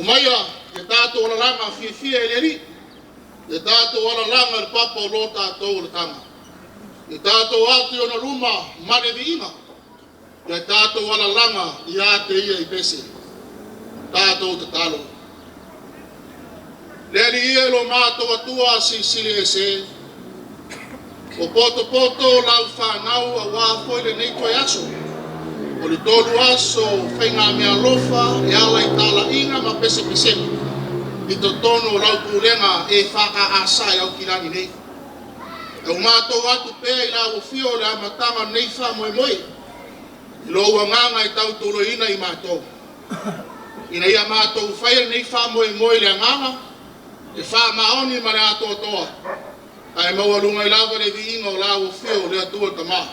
Omaia ia tatou alalaga fiafia i le Alii, ia tatou alalaga i le papa o lo tatou olataga. Ia tatou atu i ona luma ma le viiga, ia tatou alalaga ia te ia i pese. Tatou tatalo. Le Alii ia lo matou Atua silisili ese, ua potopoto lau fanau auā foi lenei toe aso. O le 3 aso o faigameaalofa e ala i talaiga ma pesepesega i totonu o lau pulega EFKS i Aukilani nei. E matou atu pea i lau afio o le amataga o lenei faamoemoe, i lou agaga e tautuloina i matou. Ina ia matou faia lenei faamoemoe i le agaga, le faamaoni ma le atoatoa, ae maualuga ai lava le viiga o lau afio o le Atua Tama.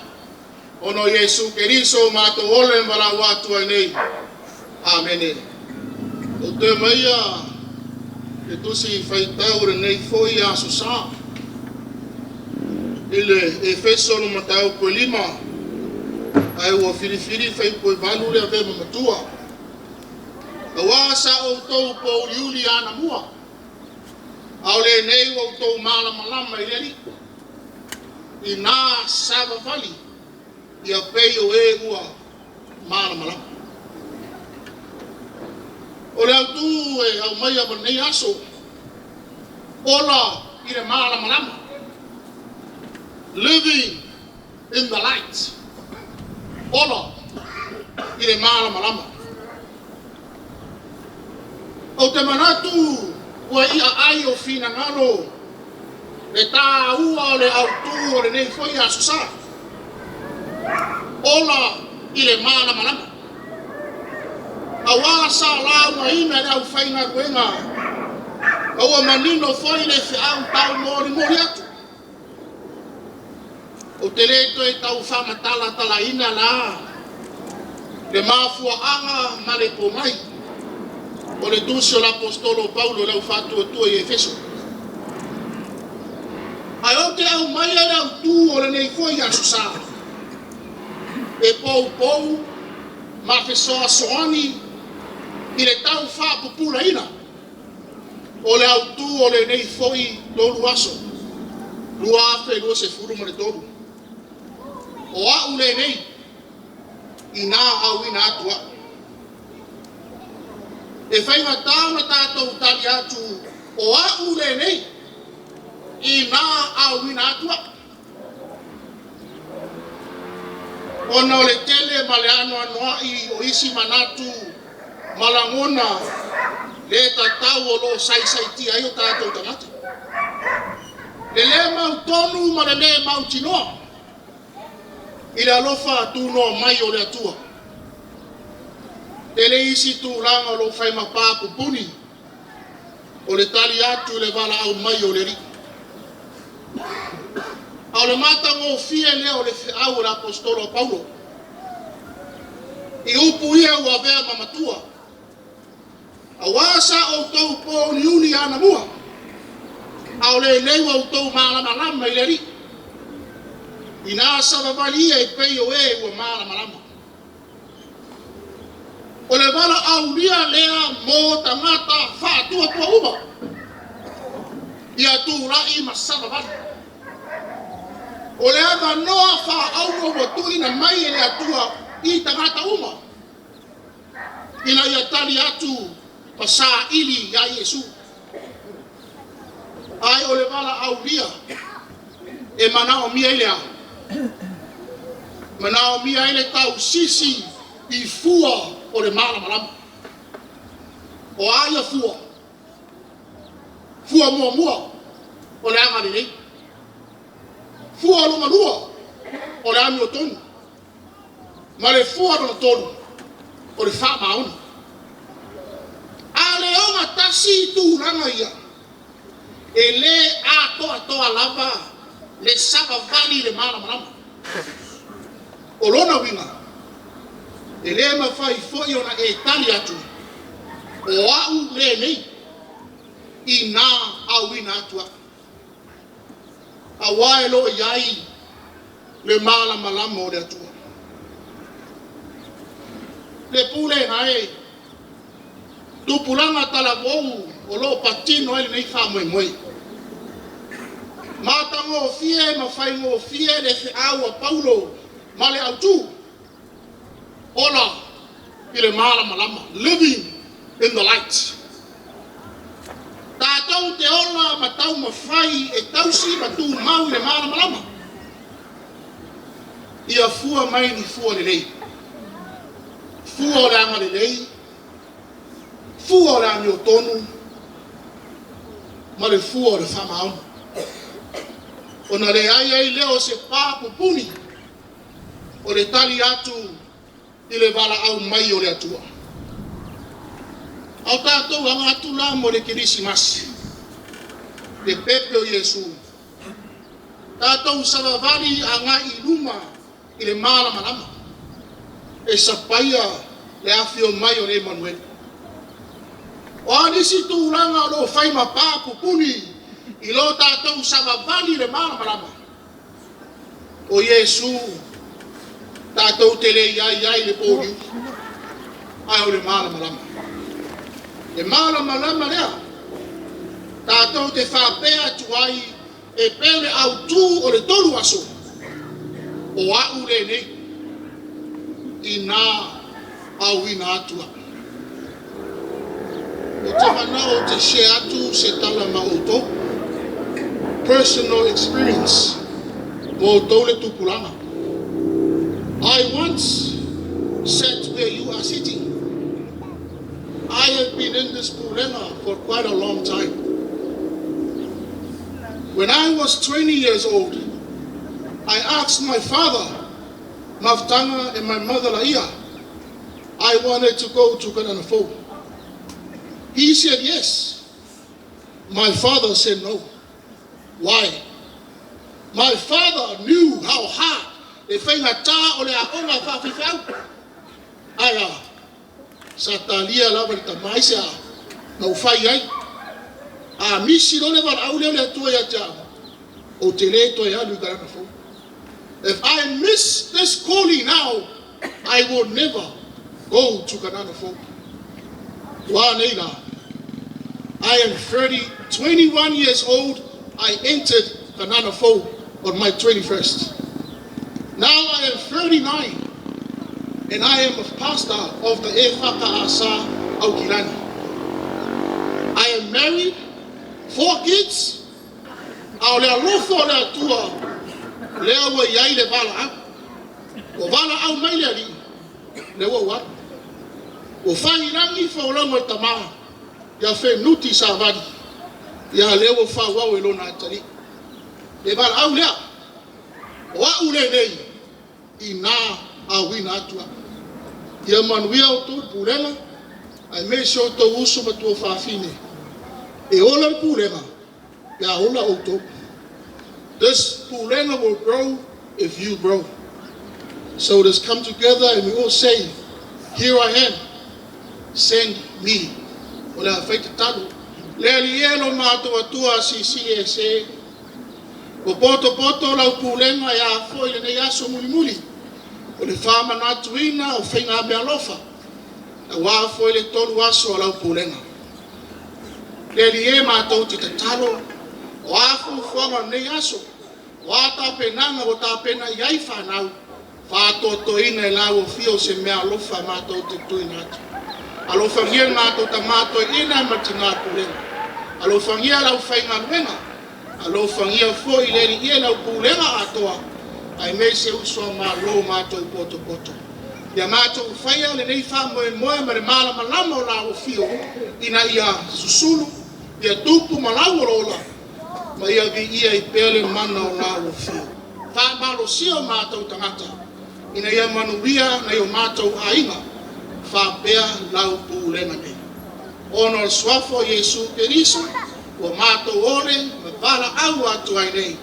Ona o Iesu Keriso o matou ole ma lau atu ai nei. Amene. Ou te maia le tusi faitau lenei foi aso sa. I le Efeso no mataupu e 5, ae ua filifili fuaiupu e 8 le avea ma matua. Auā sa outou pouliuli anamua, a o lenei ua outou malamalama i le Alii. Ina savavali ia pei o e ua malamalama. O le autū e aumaia mo lenei aso, ola i le malamalama. Living in the light. Ola i le malamalama. Ou te manatu ua ia ai o finagalo le tāua o le autū o lenei foi aso sa. Ola i le malamalama. Auā sa laugaina e le aufaigaluega, ma ua manino foi le feau taumolimoli atu. Ou te le toe tau faamatalatalaina la le mafuaaga ma le pomai o le tusi o le Aposetolo o Paulo i le aufaatuatua i Efeso. Ae ou te aumaia le autū o lenei foi aso sa, e poupou ma fesoasoani i le tau faapupulaina o le autū o lenei foi 3 aso, 2023. O au lenei, ina auina atu au. E faigata ona tatou tali atu, o au lenei, ina auina atu au. Ona o le tele ma le anoanoai o isi manatu ma lagona le tatau o lo o saisaitia ai o tatou tagata. Le le mautonu ma le le mautinoa i le alofa tunoa mai o le Atua. Tele isi tulaga o lo o faigapa pupuni o le tali atu i le valaau mai o le Alii. A o le matagofie lea o le feau o le Aposetolo a Paulo. I upu ia ua avea ma matua. Auā sa outou pouliuli anamua, a o lenei ua outou malamalama i le Alii. Ina savavali ia e pei o e ua malamalama. O le valaaulia lea mo tagata faatuatua uma. Ia tulai ma savavali. O le avanoa faaauro ua tuuina mai e le Atua i tagata uma. Ina ia tali atu ma saili ia Iesu. Ae o le valaaulia e manaomia i le a? Manaomia ai le tausisi i fua o le malamalama. O a ia fua? Fua muamua, o le agalelei. Fua lona lua, o le amiotonu. Ma le fua lona tolu, o le faamaoni. A le ogatasi tulaga ia, e le atoatoa lava le savavali i le malamalama. O lona uiga, e le mafai foi ona e tali atu, o au lenei, ina auina atu au. Auā e lo o i ai le malamalama o le Atua. Le pule na e, Tupulaga talavou o lo o patino ai lenei faamoemoe. Matagofie ma faigofie le feau a Paulo ma le autu, ola i le malamalama, living in the light. Tatou te ola ma taumafai e tausi ma tumau i le malamalama. Ia fua mai ni fua lelei, fua o le agalelei, fua o le amiotonu, ma le fua o le faamaoni. Ona leai ai lea o se pa pupuni o le tali atu i le valaau mai o le Atua. A o tatou aga atu la mo le Kerisimasi, le pepe o Iesu, tatou savavali agai i luma i le malamalama, e sapaia le afio mai o le Emanueli. O a nisi tulaga o lo o fai ma pa pupuni i lo tatou savavali i le malamalama, o Iesu tatou te le i ai ai i le poliuli, ae o le malamalama. Le malamalama lea, tatou te faapea atu ai e pei le autu o le 3 aso, o au lenei, ina auina atu au. Ou te manao ou te share atu se tala ma outou. Personal experience. Mo outou le tupulaga. I once sat where you are sitting. I have been in this pulega for quite a long time. When I was 20 years old, I asked my father, Maftanga, and my mother, Laia, I wanted to go to Kanana. He said yes. My father said no. Why? My father knew how hard le faigata o le aoga faafifeau. Ae a, sa talia lava le tama se a, na ufai ai. A misi lo le valaau lea o le Atua ia te au, ou te le toe alu i Kanana Fou. If I miss this calling now, I will never go to Kanana Fou. Ua nei la. I am 30, 21 years old. I entered Kanana Fou on my 21st. Now I am 39 and I am a pastor of the Efaka Asa Aukilani. I am married, 4 kids. A o le alofa o le Atua, lea ua i ai le valaau. Ua valaau mai le Alii, lea ua ou alu. Ua faiilagi folauga a le tama, ia fenuti savali, ia lea ua faaauau e lona atalii. Le valaau lea, o au lenei, ina auina atu au. Ia manuia outou pulega, aemaise outou uso ma tuafafine. E ola le pulega, ia ola outou. This pulega will grow if you grow. So let's come together and we all say, here I am, send me. O le a fai tatalo. Le Alii e lo matou Atua silisili ese. Ua potopoto lau pulega e afoi lenei aso mulimuli. O le whāmanatuina o whainga me alofa. Aua foi le 3 aso a lau pulega. Le Alii e mātou te tatalo. O a fuafuaga o lenei aso. O a tapenaga ua tapena i ai whanau. Whātoatoina e lau o fia o se mea alofa mātou te tuina atu. Alofangia le mātou tamato ina ma tina pulega. Alofangia lau whaingaluega. Alofangia foi le Alii e lau pulega atoa. Aemaise uso a malo mātou potopoto. Ia mātou whaia le nei whāmoemoe ma le malamalama o lau fio. Ina ia susulu, ia tupu ma lau olola. Ma ia vi ia i pele mana o lau fio. Whāmalosia o mātou tangata. Ina ia manuia na i o mātou aiga. Whāpea lau pulega nei. Ona o le suafa o Iesu Keriso, ua mātou ole ma valaau atu ai nei.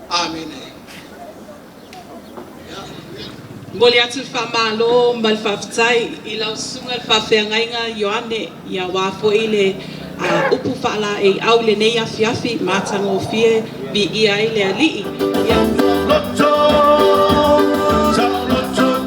Amene. Moli atu le whamalo ma le whawhitai i lau sunga le whawhiangaiga Ioane ia wā foi le upu whaala e au le nei afiafi mātangofie vi ia i le alii. Ia. Loto, sa loto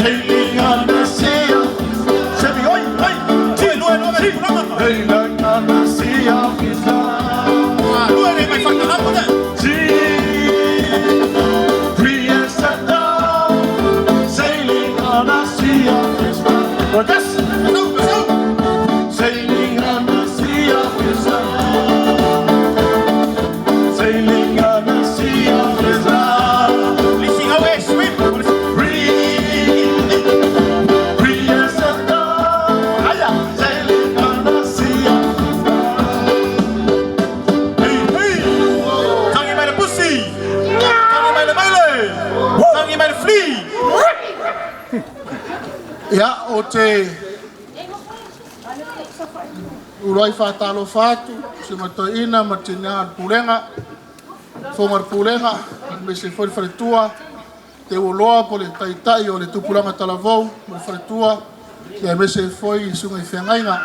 Sailing on the sea of Semi, oi, oi, ti, ti. Sailing on the sea of His love. Sea, free as a dove, sailing on the sea of His love. Yes. Sailing on the sea of His love. Sailing on the sea of His love. Free, free as a dove, sailing on the sea of His love. Hey, hey. Ia, o te uluai faatalofa atu si matoeaina ma tinā o le Pulega, Fofoga o le Pulega, aemaise foi le faletua, Teuoloa po o le Taitai o le Tupulaga Talavou ma le faletua, aemaise foi i susuga i feagaiga.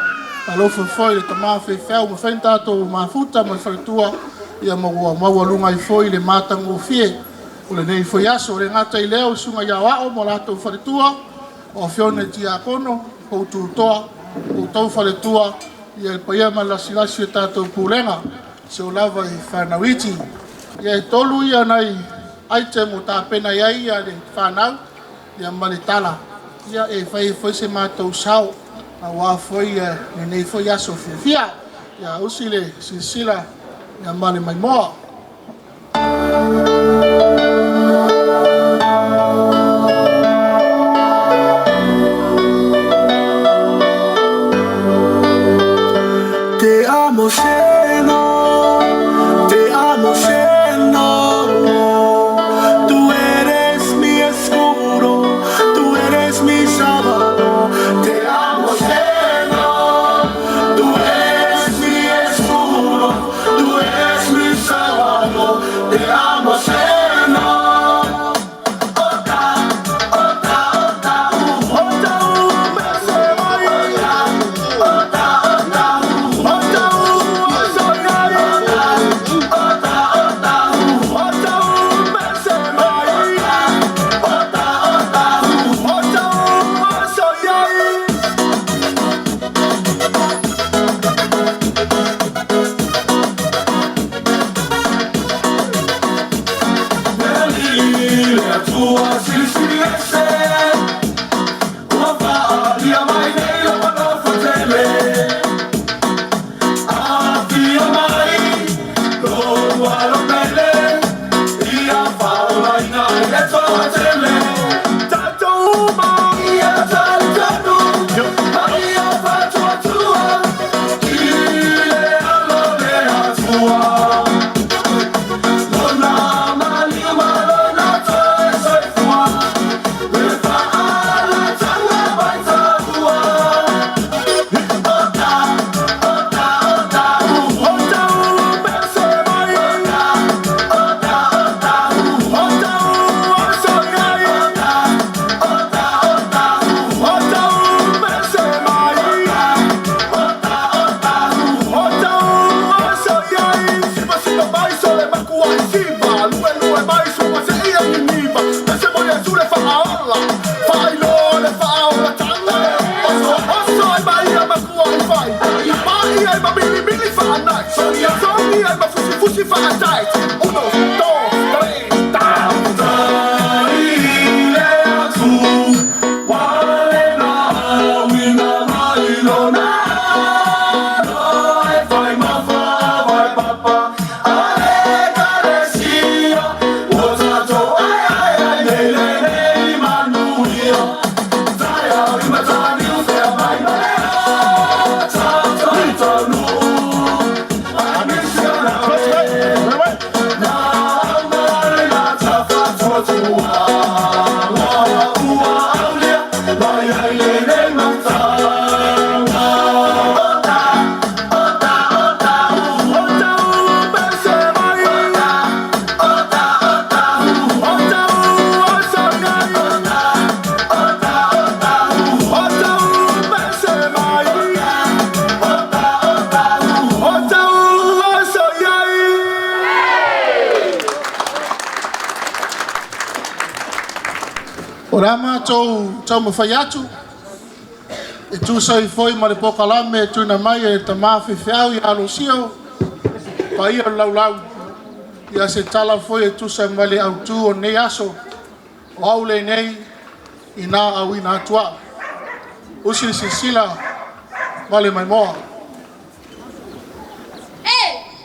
Talofa foi i le tama faifeau ua mafai ona tatou mafuta ma le faletua, ia ma ua maualuga ai foi le matagofie o lenei foi aso. E le gata i lea o susuga i aoao ma latou faletua, o afioga i tiakono, poututoa, outou faletua, ia le paia ma le lasilasi o tatou pulega, seia oo lava i fanau iti. Ia e tolu ia nai item ua tapena i ai le fanau ia ma le tala, ia e fai foi se matou sao aua foi lenei foi aso fiafia. Ia usi le silasila ia ma le maimoa. Te amo, Señor, te amo, Señor. Tú eres mi escudo, tú eres mi salvador. Te amo, Señor, tú eres mi escudo, tú eres mi salvador. Te amo, Señor. Ota, ota, ota, ota, ota, ota, ota, Afia mai, lo alopele, ia faolaina i le toatele. Tatou ma ia talitonu, ma ia faatuatua, i le alo le Atua. Lona maliu ma lona toe soifua, le faalatana mai taua. Ota, ota, ota, ota, pese mai. Ota, ota, ota, ota, ota, ota, ota, pese mai. Ota, ota, ota, ota, siva mai so le makua i siva, lue lue mai so ma se ia ni niva. Pese mo le sule faaola, faailo le faaola tanga. Oso oso ai mai ia makua i fai. Mai ai ma mili mili faanai. Sonia sonia ai ma fusi fusi faatai. Uno, dos, tres, down. Tai le atu, wale na wina mai lona. E fai mafa vai papa, ale kalesia, o tato ai ai ai lele nei manuia. Tai au i matani u te mai malea, tato i tonu, a misiona Na mare na tafatua, ua ua aulia, mai ai lele matanga. Ota, ota, ota, ota, pese mai. Ota, ota, ota, ota, ota, ota, ota, matou taumafai atu e tusa ai foi ma le polokalame e tuuina mai e le tama faifeau ia Alosio, paia o le laulau, ia se tala foi e tusa ma le autu o lenei aso, o au lenei ina auina atu au. Usi le silasila ma le maimoa. E,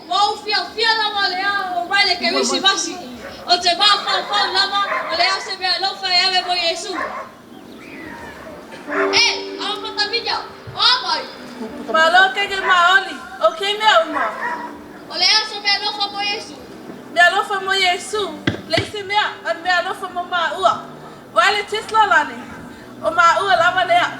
ua ou fiafia lava le ao mai le Kerisimasi. O te mafaufau lava o le a se meaalofa e ave mo Iesu. E, Amatavinya, o a mai? Malo keke maoli, o ke mea uma. O le a se meaalofa mo Iesu? Meaalofa mo Iesu, leai se mea, a meaalofa mo maua. Vaai le Tesla lani, o maua lava lea.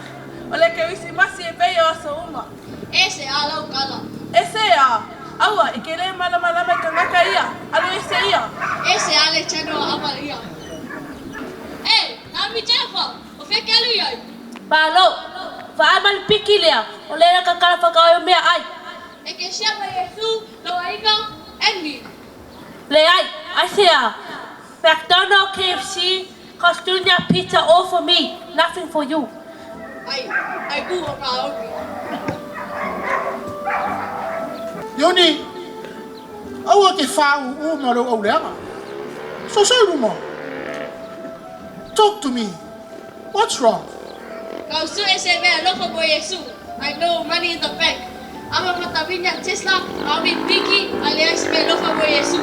O le Kerisimasi e pei o aso uma. E se a lau tala. E se a, aua e ke le malamalama i kanaka ia, alu ese ia. E se a le channel a ama ia. E, Naomi Jennifer, o fea ke alu i ai? Malo, vaai mai le piki lea, o lea kakala whakaoio mea ai. Ekesia ma Iesu, lau aiga, and me. Leai, ai se a. McDonald, KFC, Costunia, pizza, all for me, nothing for you. Ai, ai ku o Naomi. Iuni, aua ke whāu ma lou auleaga. So so luma. Talk to me. What's wrong? Kau su e se meaalofa mo Iesu. I no money in the bank. Ama matavinya Tesla, Naomi piki, a leai se meaalofa mo Iesu.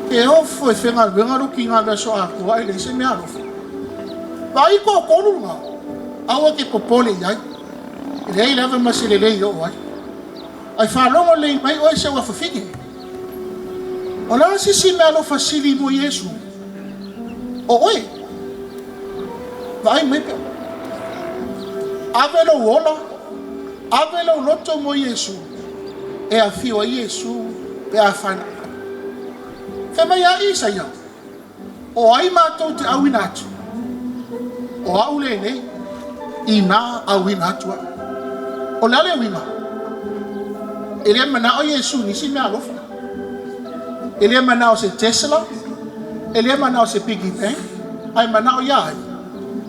Ke ofo e whenga ruki ngā mea so a e le se mea alofa. Vai ko kolu ngā. Aua ke popole i ai. E leai lava ma se lelei o ai. Ai whalongo lei mai oe se ua whawhine. O la sisi mea alofa sili mo Iesu. O oe. Vai mai pe. Ave lo ola. Ave lo loto mo Iesu. E a whio a Iesu pe a whana. Whe mai a isa ia. O ai mātou te auina atu. O au le nei, i nā auina atu au. O le ale uiga. E le mana o Iesu nisi mea alofa. E le mana o se Tesla, e le mana o se piggy bank, ai mana o ia ai.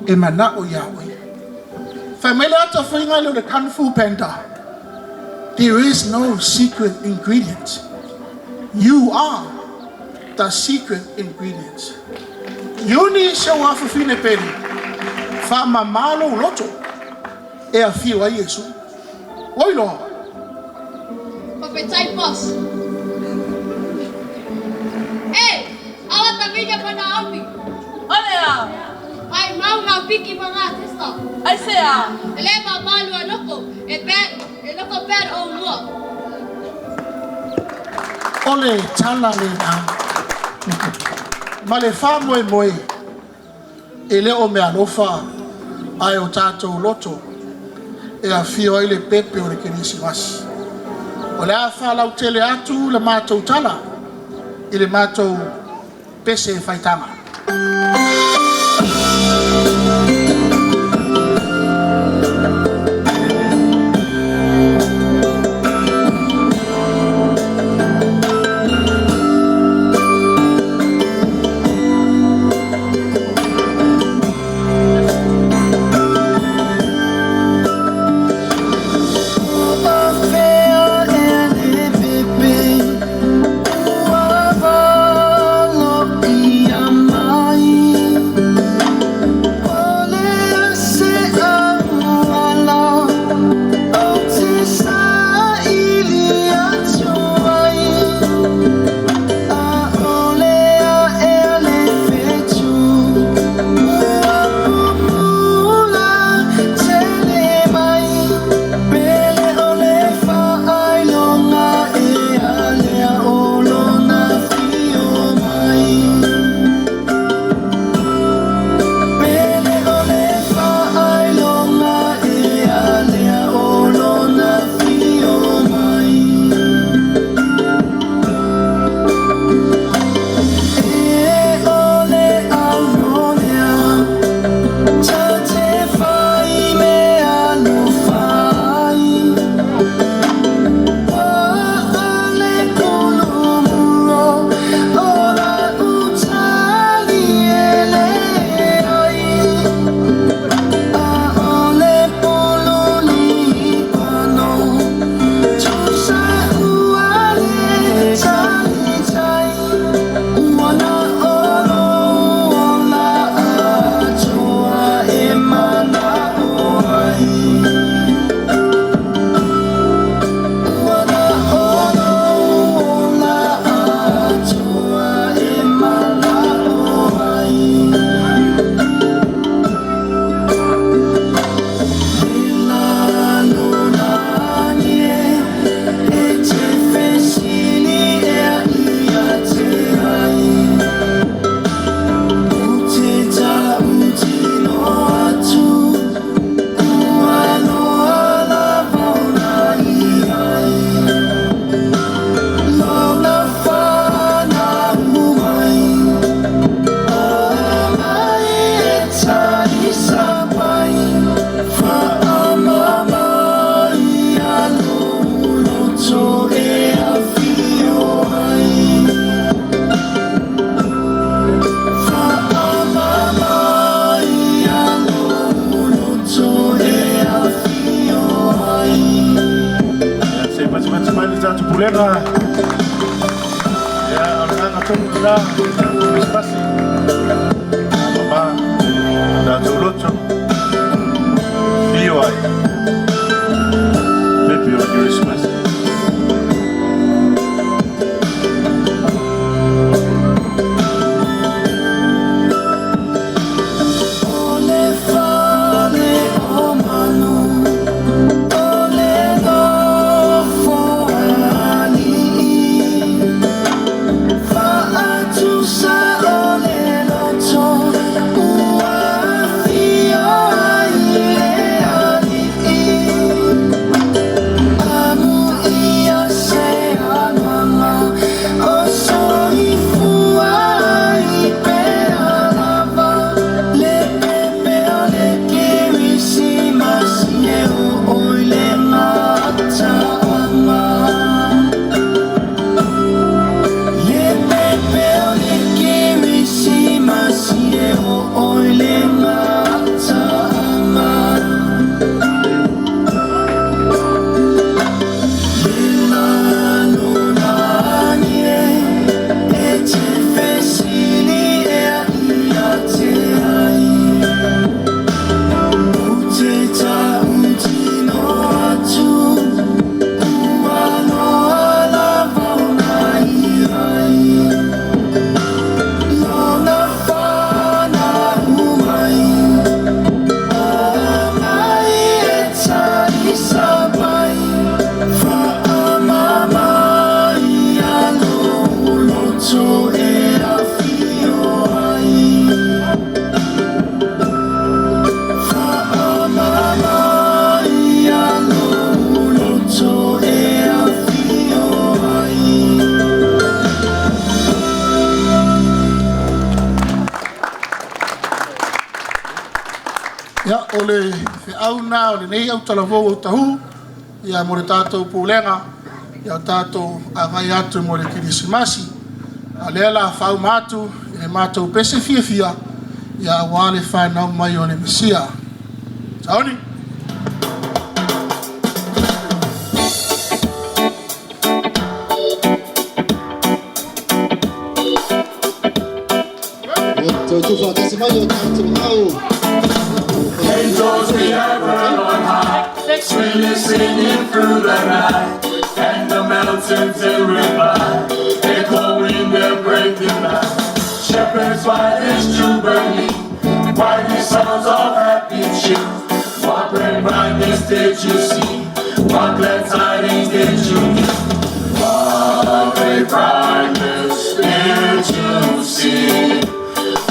E mana o ia oe. Whai mai le ata whainga leo le Kung Fu Panda. There is no secret ingredient. You are the secret ingredient. Iuni se o afawhine pere, wha mamalo loto, e a whio ai Iesu. Oi loa. Pawhetai boss. E, Amatavinya ma Naomi. O le a, Ai mau ngā piki ma ngā Tesla. ai se a. E le ma malu a loko, e bad, e loko bad o lua. O le tala le nā. Ma le wha moe moe, e le o mea alofa ai o tātou loto, e a whio ai le pepe o le Kerisimasi. O le a whalau tele atu le mātou tala, i le mātou pese whaitanga. Ua valo ia mai. tatou pulega. Ia, o le agaga tonu lena, tatou Kerisimasi. Mama, tatou loto, fio ai, pepe o le Kerisimasi. O le fale o manu, o le nofoalii, Faatusa o le loto, ua afio ai le alii. Amuia se agaga o soifua ai pea lava, Le pepe o le Kerisimasi e oo i le gataaga. Le pepe o le Kerisimasi e oo i le gataaga. Le lalolagi e, e te fesili ea ia te ai. Ou te tautino atu, ua loa lava ona i ai. Lona fanau mai, omai e talisabai, Faamama ia lou loto e afio ai. Faamama ia lou loto e afio ai. Ia, o le feau na o lenei autalavou o tahu, ia mo le tatou pulega, ia o tatou agai atu mo le Kerisimasi. A lea la faauma atu i le matou pese fiafia, ia auā le fanau mai o le Mesia. Sauni! Angels we have heard on high, sweetly singing through the night, and the mountains in reply, echoing their great delight. Shepherds by this jubilee, why these sounds of happy cheer? What great brightness did you see? What glad tidings did you hear? What great brightness did you see?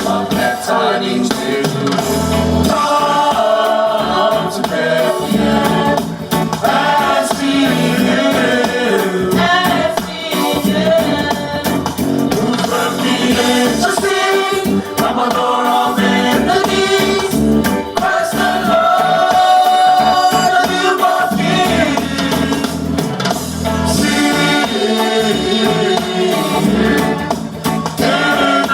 What glad tidings did you hear? Come to Bethlehem and see him. Whose birth the angels sing, come adore all bend the knees. Christ the Lord, the newborn King. See, in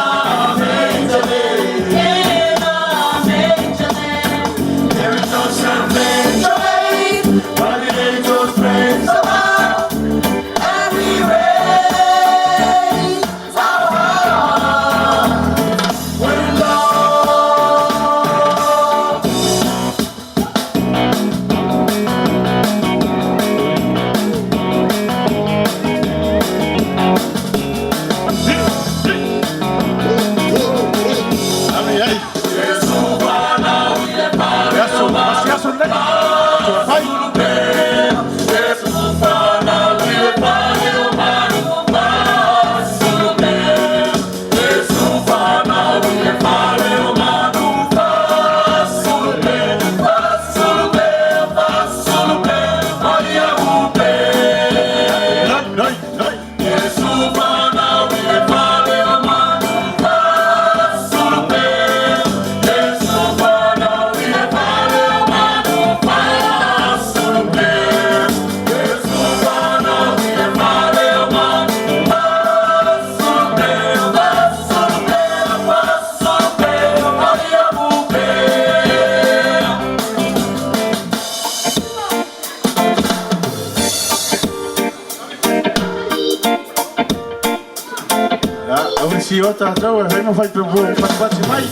Si o tātou e whainga whai pe patipati mai.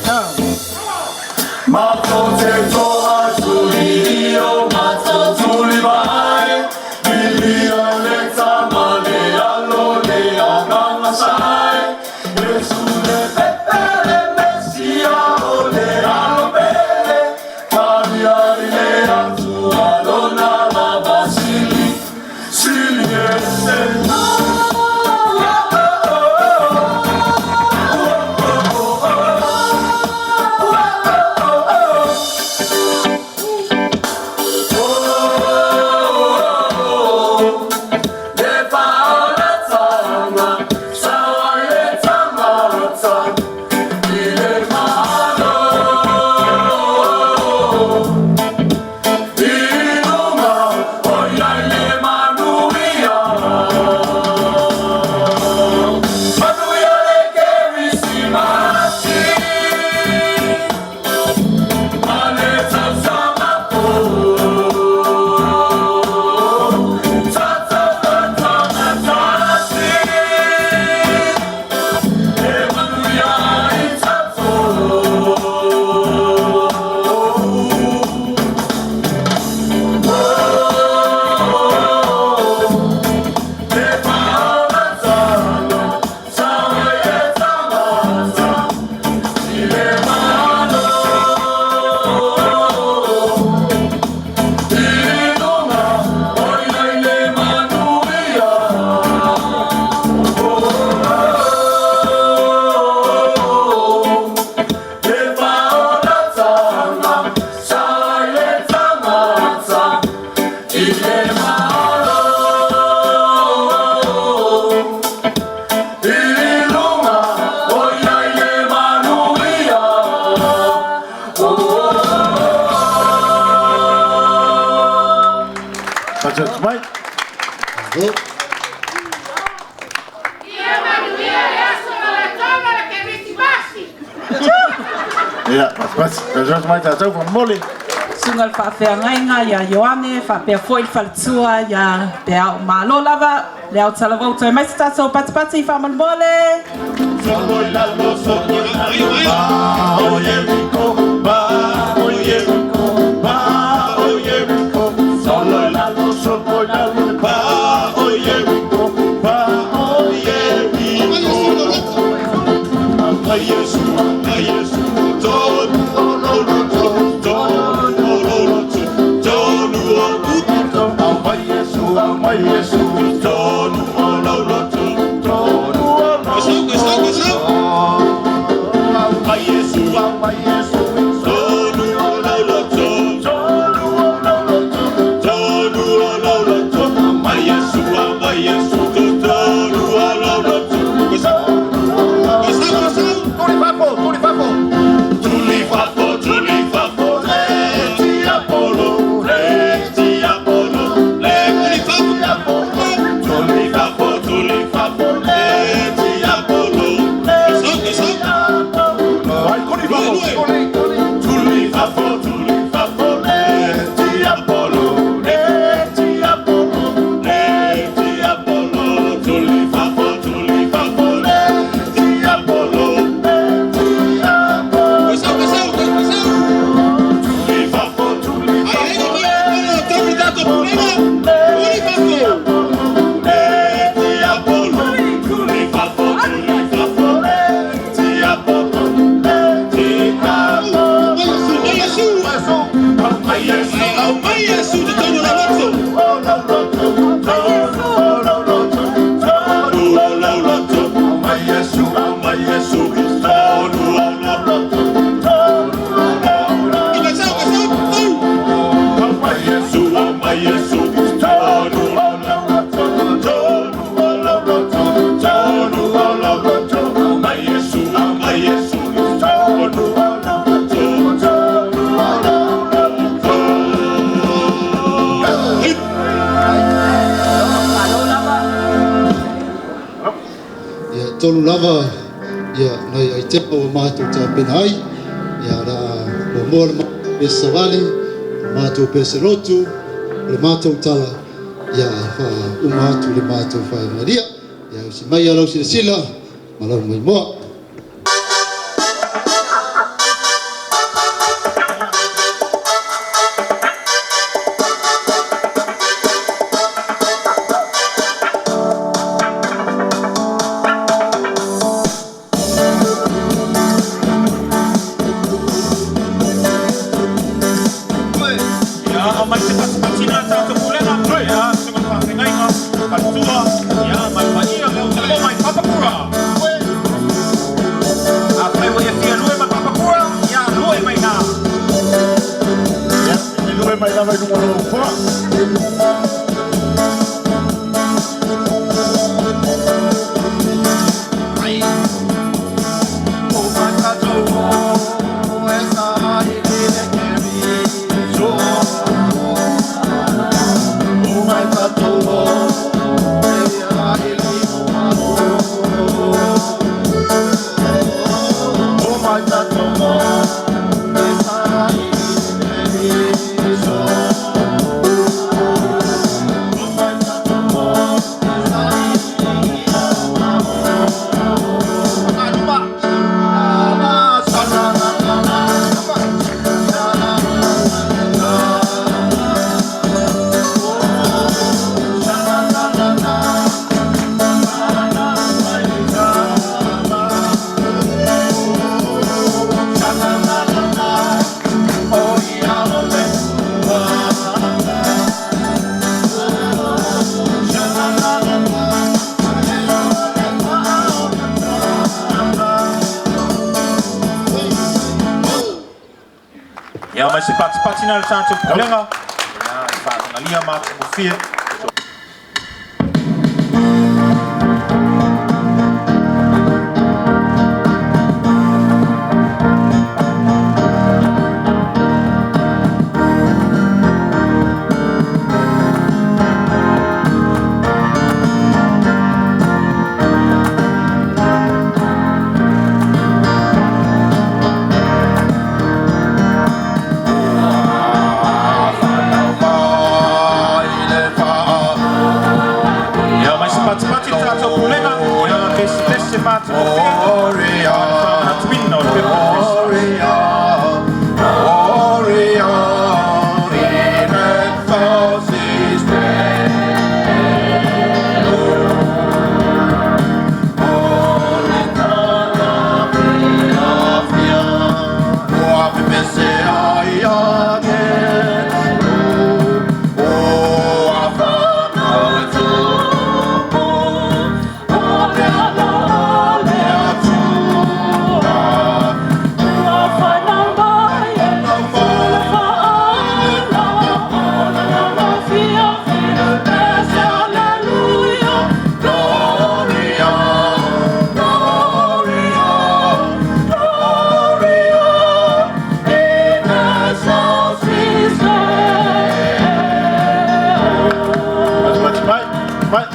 Matou te toa tuli o matou tuli mai Milia le tama le alo le agaga sai Iesu le pepe le Mesia o le alo pele Pariari le Atua lona lava sili Sili ese. Le paolatanga, sawa le tamata, i le malo. I lunga, o iai le manuia. Manuia le Kerisimasi, ma le tausaga fou. Patipati mai. Malo. Ia, patipati. Patipati mai tātou whamole. Suga le faafeagaiga iā Ioane faapea foʻi le faletua iā Peao. Malo lava le ao talavou toe mai se tatou patipati faamolemole. Solo y lalo, solo y lalo, va, oye rico, va, oye rico, va, oye rico, solo y lalo, solo y lalo, va, oye rico, va, oye rico. Ama Yesu, ama Yesu, tonu o lo tonu o lo tonu o uto. Ama Yesu, ama Yesu, tonu o lo tonu o lo. Ama Yesu, ama Yesu, tonu o lo tonu o lo tonu o lo. Ama Yesu, ama Yesu, tonu o lo. Tulifafo, tulifafo, leti Apollo, leti Apollo, leti Apollo. Tulifafo, tulifafo, leti Apollo, leti Apollo. Tulifafo, tulifafo, leti Apollo, leti Apollo, leti Apollo. Tulifafo, tulifafo, leti Apollo, leti Apollo. Tulifafo, tulifafo, leti Apollo, tulifafo, tulifafo, leti Apollo, leti Malo lava. Ia tolu lava ia nai ai tepa ua matou tapena ai ia la muamua le matou pese savali, le matou pese lotu, le matou tala ia e faauma atu le matou faegalia. Ia usi mai ia lau silasila ma lau maimoa. Toe mai lava i luga o lou nofoa. Ia mai se patipati na le tatou pulega, ia e faatagalia ma atagofie. Ia mai se patipati le tatou pulega, ia pesepese ma atagofie, ia le faamanatuina o le pepa o Kerisimasi. Patipati mai, mai.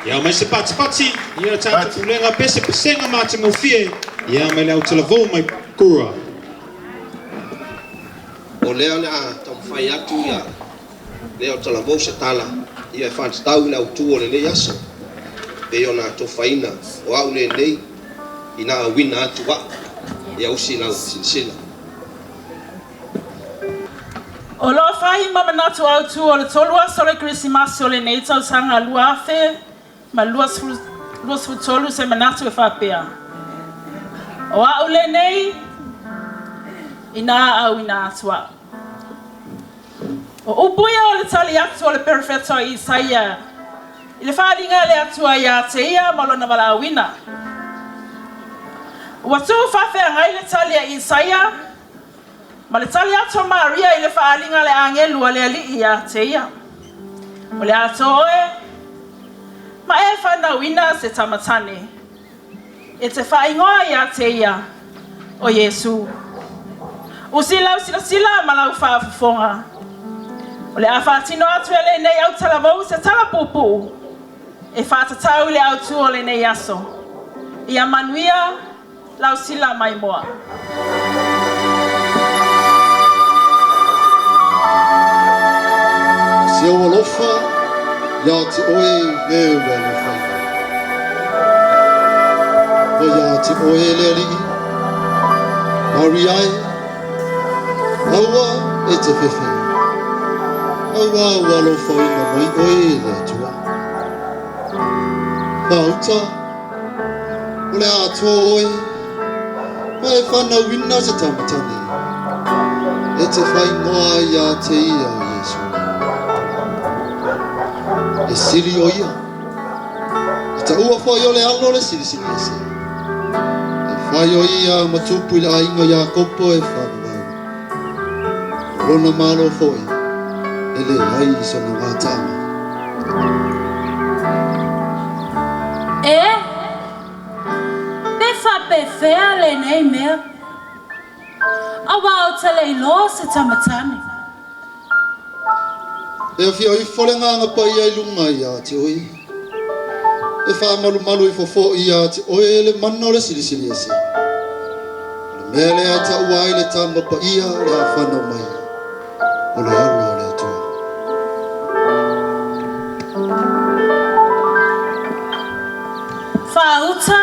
Ia mai se patipati, ia tatou pulega pesepesega ma atagofie, ia mai le autalavou mai Kura. O lea o le a taumafai atu ia lea o talavou se tala ia e faatatau i le autu o lenei aso pei ona atofaina o au lenei ina auina atu a'u ia usi lau silasila. O lo o fai ma manatu autu o le tolu aso o le Kerisimasi o lenei tausaga 2023 se manatu e faapea, O a'u lenei, ina auina atu a'u. O upu ia o le tali atu o le perofeta o Isaia i le faaaliga a le Atua ia te ia ma lona valaauina. Ua tu faafeagai le tali a Isaia ma le tali atu a Maria i le faaaliga a le agelu a le Alii ia te ia. O le atoa oe, ma e whanauina se tamatane. E te whaingoa ia te ia o Iesu. Usi lau silasila ma lau faafofoga. O le a faatino atu e lenei autalavou se tala puupuu e faatatau i le autū o lenei aso. Ia manuia lau sila maimoa. Si ou alofa ia te oe le ua alofaina. O ia te oe le alii, Maria e, aua e te fefe. Aua ua alofaina mai oe e le Atua. Faauta, o le atoa oe, ma e whanauina se tamatane. E te whaingoa ia te ia o Iesu. E sili o ia. E ta ua foi o le alo le silisili ese. E whai o ia ma tupu i le ainga ia kopo e whanau. Rona malo foi, e le ai i sona ngā tāma. E, pe faapefea lenei mea? Auā ou te le iloa se tamatane. E afio ifo le Agaga Paia i luga ia te oe. E faamalumalu ifo foi ia te oe le mana o le Silisili Ese. O le mea lea e taua ai le Tama Paia o le a fanau mai, o le Alo o le Atua. Faauta,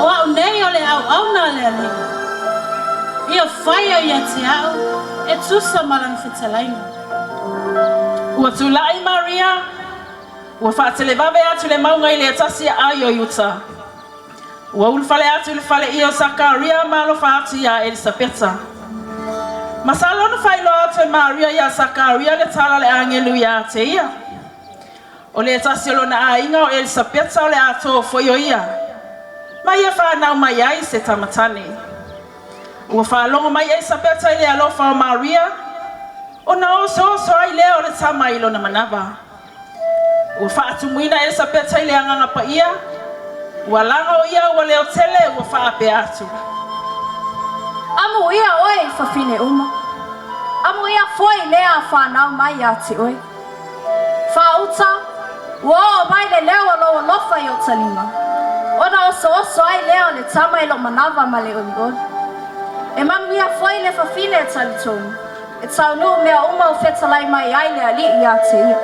O au nei o le auauna a le Alii. Ia faia ia te au e tusa ma lana fetalaiga. Ua tulai Maria, ua faatelevave atu le mauga i le tasi aai o Iuta. Ua ulufale atu i le faleia o Sakaria ma alofa atu iā Elisapeta. Masalo na faailoa atu e Maria iā Sakaria le tala a le agelu iā te ia. O le tasi o lona aiga o Elisapeta o le atoa foi o ia, ma ia fanau mai ai se tamatane. Ua faalogo mai Elisapeta i le alofa o Maria, ona osooso ai lea o le tama i lona manava. Ua faatumuina Elisapeta i le Agaga Paia, ua laga o ia ua leotele ua faapea atu. Amuia oe i fafine uma. Amuia foi lea a fanau mai ia te oe. Faauta, ua oo mai le leo o lou alofa i ota lima, ona osooso ai lea o le tama i lou manava ma le olioli. E manuia foi le fafine e talitonu, e taunuu mea uma o fetalai mai ai le Alii ia te ia.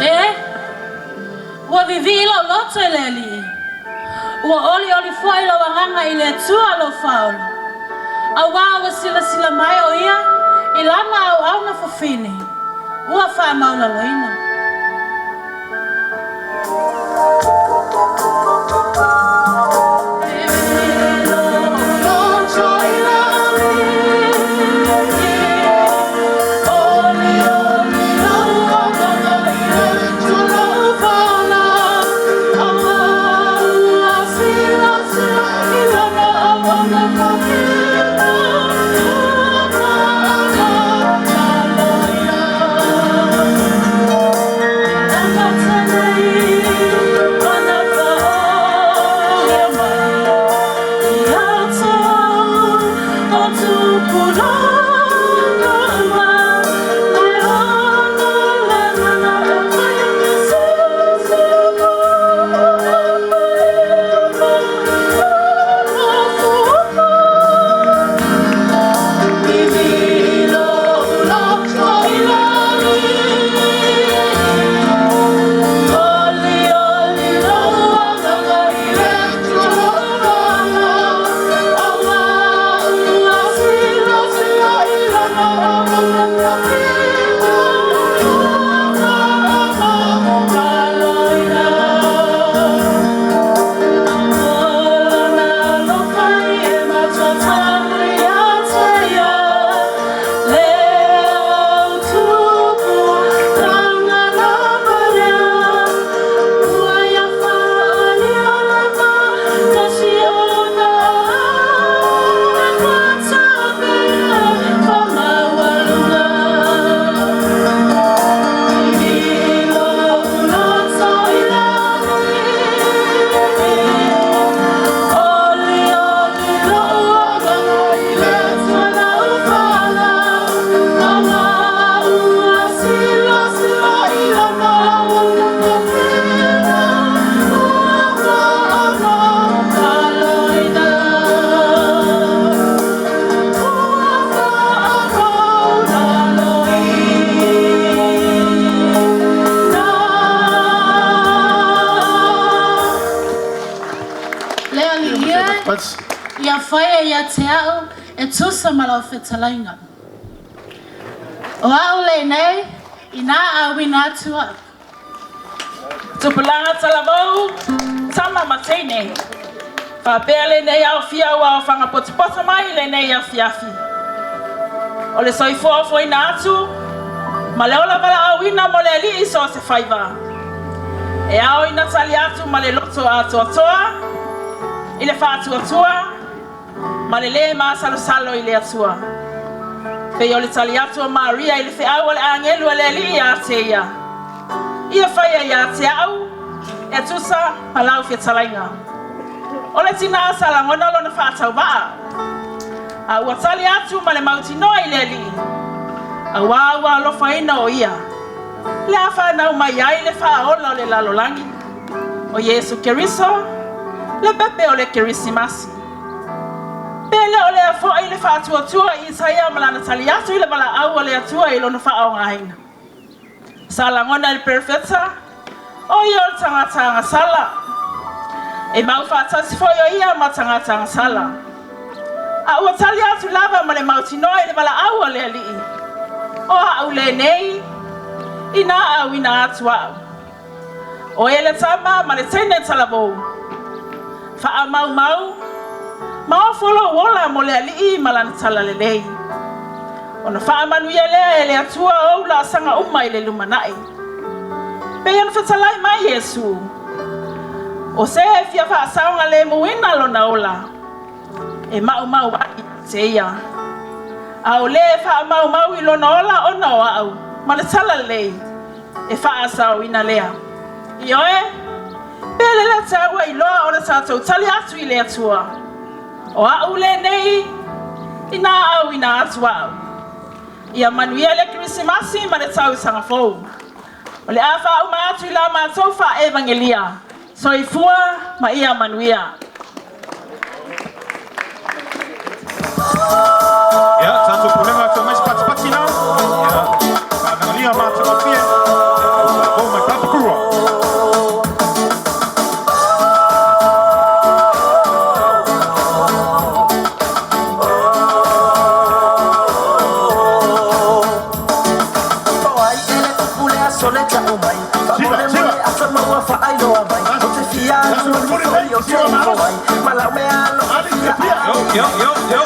E, ua vivii lou loto i le Alii, ua olioli foi lou agaga i le Atua lou Faaola, auā ua silasila mai o ia i lana auauna fafine, ua faamaualaloina. ia te a'u e tusa ma lau fetalaiga. O a'u lenei inā auina atu a'u. Tupulaga talavou, tama ma teine. Faapea lenei aofia ua aofaga potopoto mai i lenei afiafi. O le soifua ofoina atu, ma le ola valaauina mo le Alii i so o se faiva. E ao ina tali atu ma le loto atoatoa, i le faatuatua, ma le lē masalosalo i le Atua. Pei o le tali atu a Maria i le feau a le agelu a le Alii ia te ia, Ia faia ia te a'u e tusa ma lau fetalaiga. O le tinā sa lagona lona faatauvaa, a ua tali atu ma le mautinoa i le Alii, auā ua alofaina o ia, le a fanau mai ai le Faaola o le lalolagi, o Iesu Keriso, le pepe o le Kerisimasi. Pe le o lea foi le faatuatua i Isaia ma lana tali atu i le valaau a le Atua i lona faaaogaina. Sa lagona e le Perofeta, o ia o le tagata agasala. E mau faatasi foi o ia ma tagata agasala. A ua tali atu lava ma le mautinoa i le valaau a le Alii, O a'u lenei, inā auina atu a'u. O e le tama ma le teine talavou. Faamaumau, ma ofo lou ola mo le Alii ma lana talalelei. Ona faamanuia lea e le Atua ou laasaga uma i le lumanai. Pei ona fetalai mai Iesu, O se e fia faasaogalemuina lona ola, e maumau ai ia te ia. A o le e faamaumau i lona ola ona o a'u ma le talalelei, e faasaoina lea. Ioe, pe le le taua iloa ona tatou tali atu i le Atua, O a'u lenei, inā auina atu a'u. Ia manuia le Kerisimasi ma le tausaga fou. O le a faauma atu i la matou faa-evangelia. Soifua ma ia manuia. Ia, tatou pulega atu mai se patipati la. Ia, faavagalia ma atagofie. Au mai Papakura. Yo, yo, yo.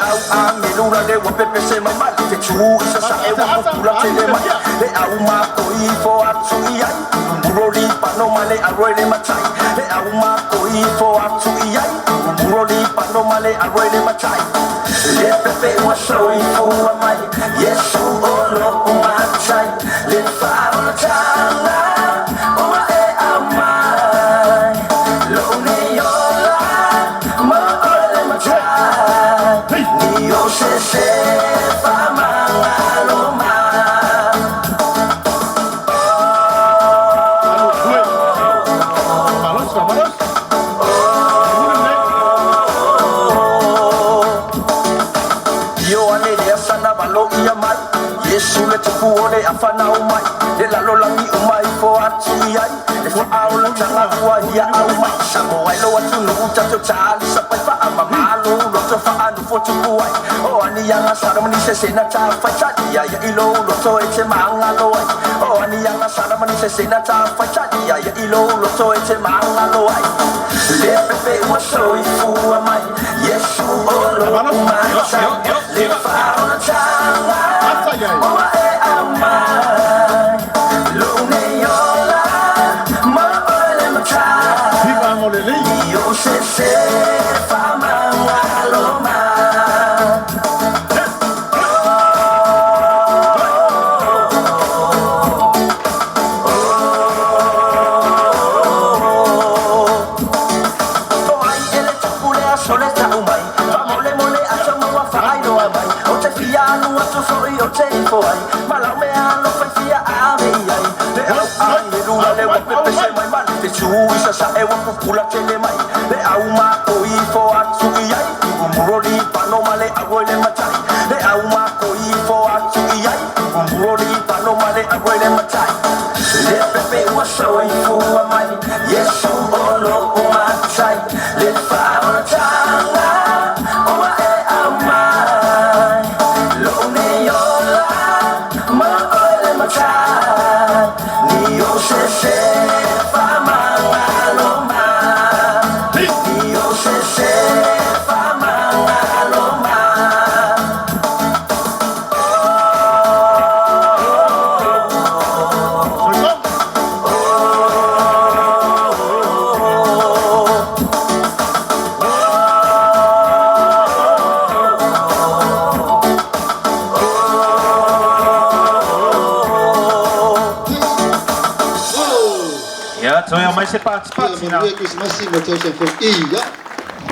Toe aumai se patipati Ia na. manuia Kerisimasi ma le tausaga fou. Ia.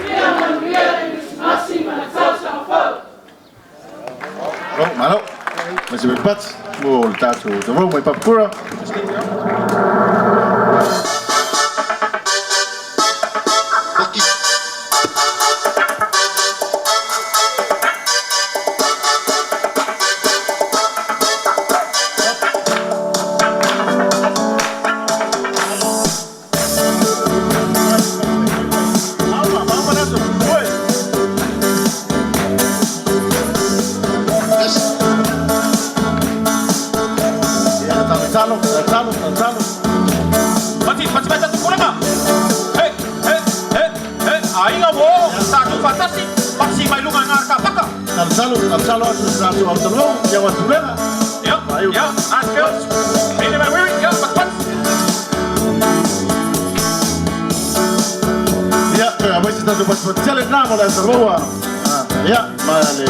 Ia manuia le Kerisimasi ma le tausaga fou. Malo, malo. Ma se patipati mo le tatou talavou mai Papakura. Talo, talo, talo. Pati, pati mai tatou pulega. He, he, he, he, aiga ua oo, tatou faatasi, pasi mai luga i gā kapaka. Talo, talo, talo, talo atu i le tatou au talavou, ia ua tulega. Ia, ia, nice girls. Ine mai wiri, ia, pati, pati. Ia, toe aumai se tatou patipati tele lena mo le au talavou a. Ia, ma le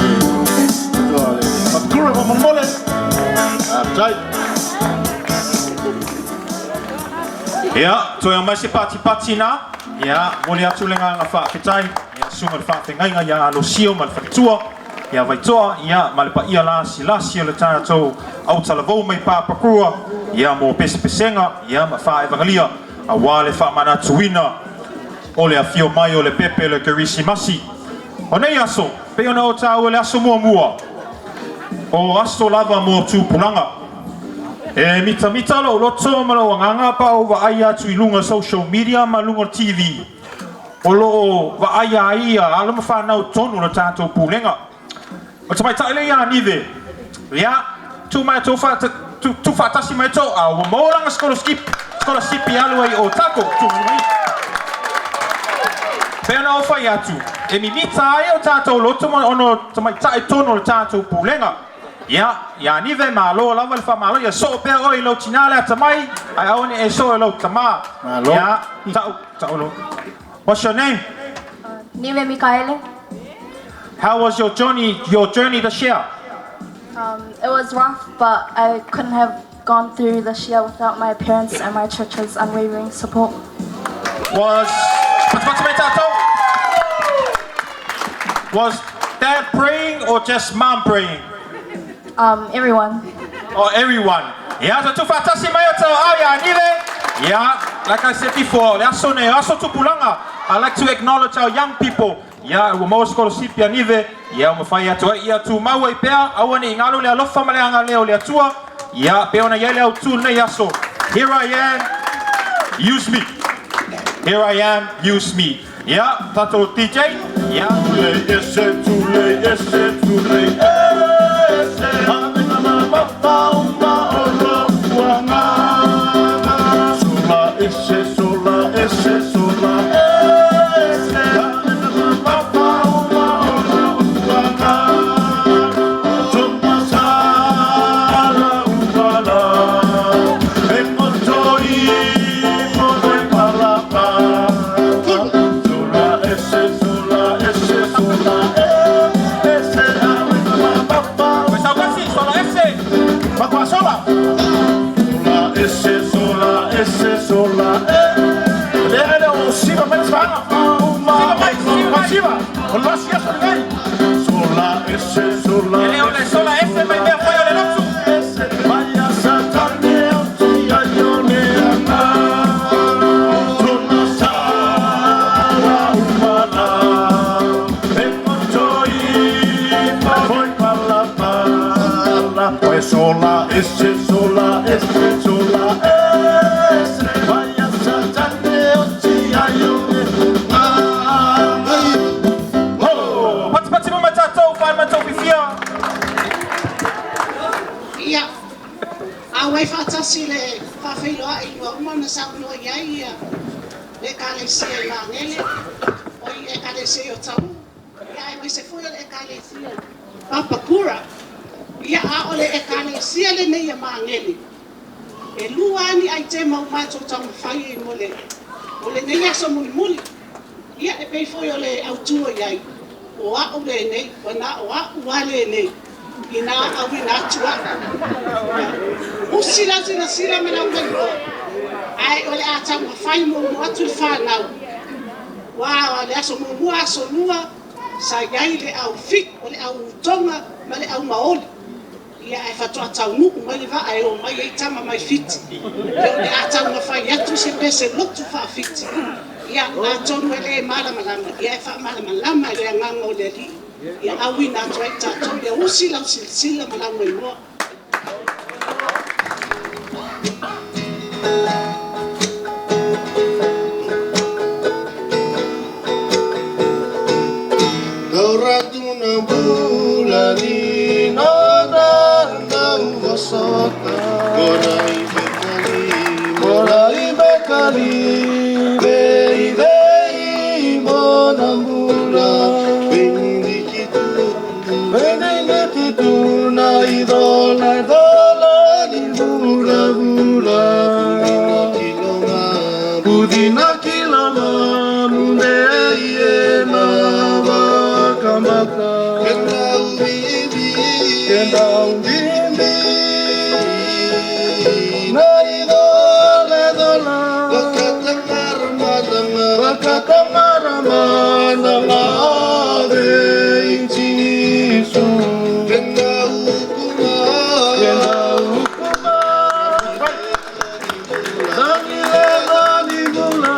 tua le Papakura faamolemole. Faafetai. Ia, toe aumai se patipati na. Ia, momoli atu le agaga faafetai. Ia, susuga le faafeagaiga ia Alosio ma le faletua. Ia Vaitoa, ia, ma le paia lasilasi o le tatou autalavou mai Papakura. Ia, mo pesepesega, ia, ma faaevagalia. Auā le faamanatuina o le afio mai o le pepe o le Kerisimasi. O nei aso, pei ona ou taua i le aso muamua, o aso lava mo tupulaga. E mitamita lou loto ma lou agaga pa ou vaai atu i luga social media ma luga o le TV. O lo o vaaia ai ia alo ma fanau totonu o le tatou Pulega. O le tamaitai lea ia Nive, ia, tu mai tou fa tu tu faatasi mai tou a ua maua lana sikolasipi sikolasipi e alu ai i Otago, tu mai. Pei ona ou fai atu, e mimita ai o tatou loto ma ona o tamaitai totonu o le tatou Pulega. Ia, ia Nive, malo lava le faamalo, ia soo pea oe i lou tinā le atamai, ae aua ne i e soo i lou tamā. Malo. Ia, ta'u, ta'u lou. What's your name? Nive Mikaele. How was your journey, your journey this year? It was rough, but I couldn't have gone through this year without my parents and my church's unwavering support. Was patipati mai tātou? Was dad praying or just mum praying? Everyone. Or everyone. Ia, toe tuufaatasi mai o tau ao iā Nive. Ia, like I said before, le aso nei, aso tupulaga. I like to acknowledge our young people. Ia, ua maua sikolasipi a Nive. Ia, ua mafai atu ai ia tumau ai pea, aua ne i galo le alofa ma le agalelei o le Atua. Ia, pei ona i ai le autū i lenei aso. Here I am, use me. Here I am, use me. Ia, tatou DJ. Ia. Tulei ese, tulei ese, tulei ese. Avega mamafa uma o lou agaga. Sola ese, sola ese, sola ese. Avega mamafa uma o lou agaga. Toma sala uala. E motoi mo palapa. Sola ese, sola ese, sola ese. Avega mamafa. Saukasi, sola ese. Makua sola. Sola ese, sola ese, sola e. Le ele o siva mai svaga. Siva mai, siva mai. Siva. O la sia sola nei. Sola ese, sola E le o le sola ese mai mea fai o le lotu. ese. Maia satane o tia ione anga. Tona sala umala. E motoi pa foi pala pala. Oi sola ese, sola ese, sola ese. Maia satane o tia ione anga. Oh! Patipati mo mai tātou, whai mai tau whiwhia. Ia, a uai faatasi le faafeiloaʻi ua uma ona saunoa i ai ia le ekalesia i Magele, o i ekalesia i Otahuhu, ia aemaise foi o le ekalesia i Papakura. Ia a o le ekalesia lenei e Magele. E lua ani aitema ua matou taumafai ai mo le mo lenei aso mulimuli. Ia e pei foi o le autū o i ai, o aʻu lenei, ua na o aʻu a lenei, inā auina atu aʻu. Ia, usi lau silasila ma lau mailoa. Ae o le a taumafai muamua atu le fanau. Ua o le aso muamua aso lua sa i ai le au fit o le au utoga ma le au maoli. Ia ae faatoa taunuu mai le vaa e o mai ai tama mai Fiti. Ia o le a taumafai atu se pese lotu faafiti. Ia atonu e le malamalama, ia e faamalamalama e le agaga o le Alii. Ia auina atu ai tatou, ia usi lau silasila ma lau mailoa. Tauratuna bulani na na uvasota Korai bekali Vei vei monambula Benedikitu na idola dola ni bula bula Budina kilama munde ie na wakamata Kenda ubimbi na idola dola Wakatangaramana ngave inchisu Kenda ukuma Dangile danibula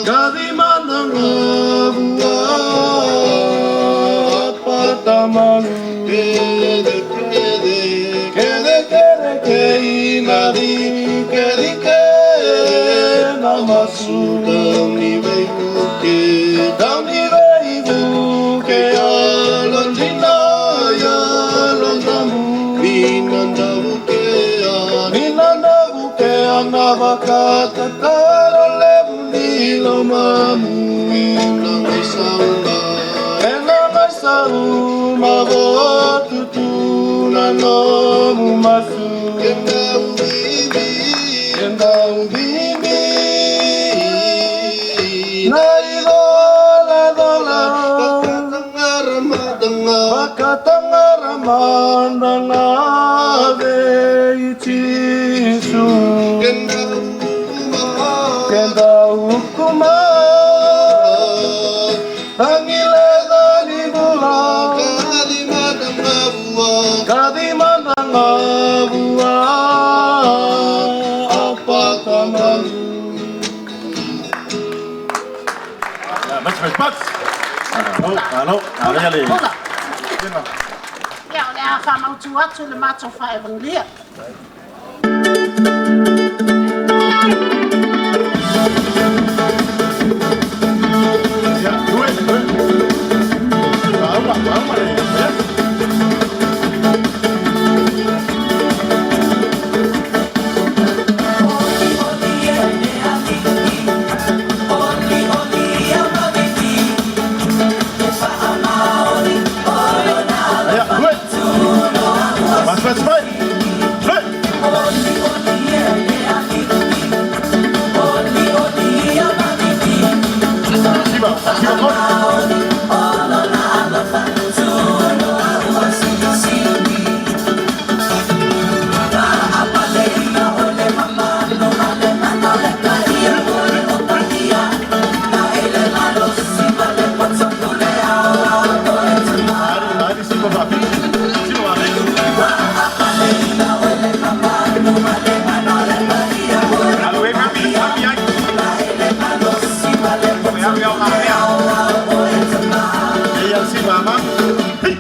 Gadimana ngavua Patamanu Kede kede Kede kede keinadi Kedi ke namasu Dauni veivuke Dauni veivuke Alondina ya londamu Minandavuke Anavakata Karalevu mamu Enangai sauma Votutuna no masu Kenda ubimbi Na idola dola Wakatangaramanda ngave ichisu Kenda ukuma Tangile danibula Kadimana ngavua Apatamalu Mas mas mas. Alo, alo, alo ya le. Ia o le a whamautu atu le matou whaevangelia. Ya, due, due. Auma, auma le. Ya. Ya, due. Mas mas mas. Due. Siva, siva kon. Ari, ari siva vapi. Siva vapi. Alo, e happy, happy ai. Happy au happy. Ia siva ma. Hey.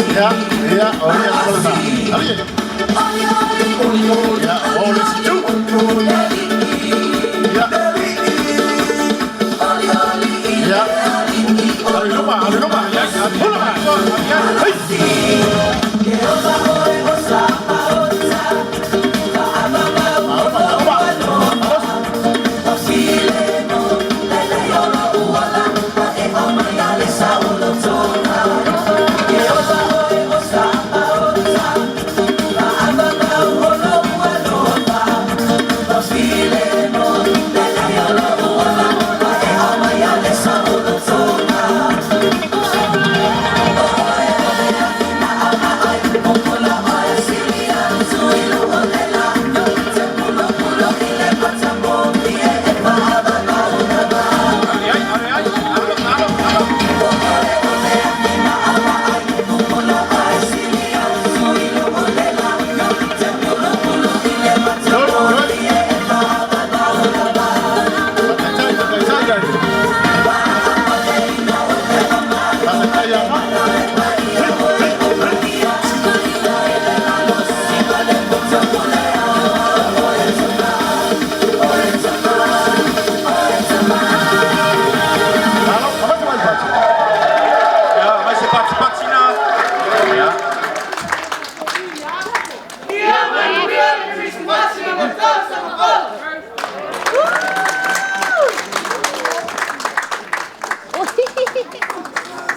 Ia, ia, o ia lava lena. Ali. Ia, o le isi itu. Ia. Ia. Alu i luma, alu i luma. Ia, hula mai. Ia, hei. Ia, mai se patipati na. Ia. Ia manuia le Kerisimasi ma le tausaga fou.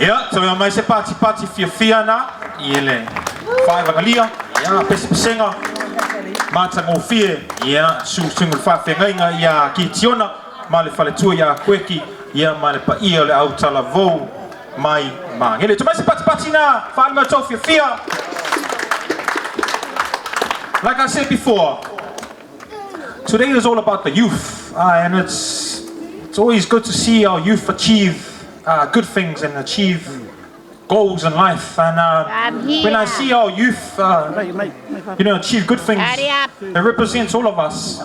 Ia, toe mai se patipati fiafia na i le faevagalia, ia, pesepesega matagofie, ia, susuga le faafeagaiga ia Kitiona ma le faletua ia Kueki, ia, ma le paia o le autalavou mai Magele. Toe mai se patipati na faalima tou fiafia. Like I said before, today is all about the youth, and it's always good to see our youth achieve good things and achieve goals in life. And when I see our youth, achieve good things, it represents all of us.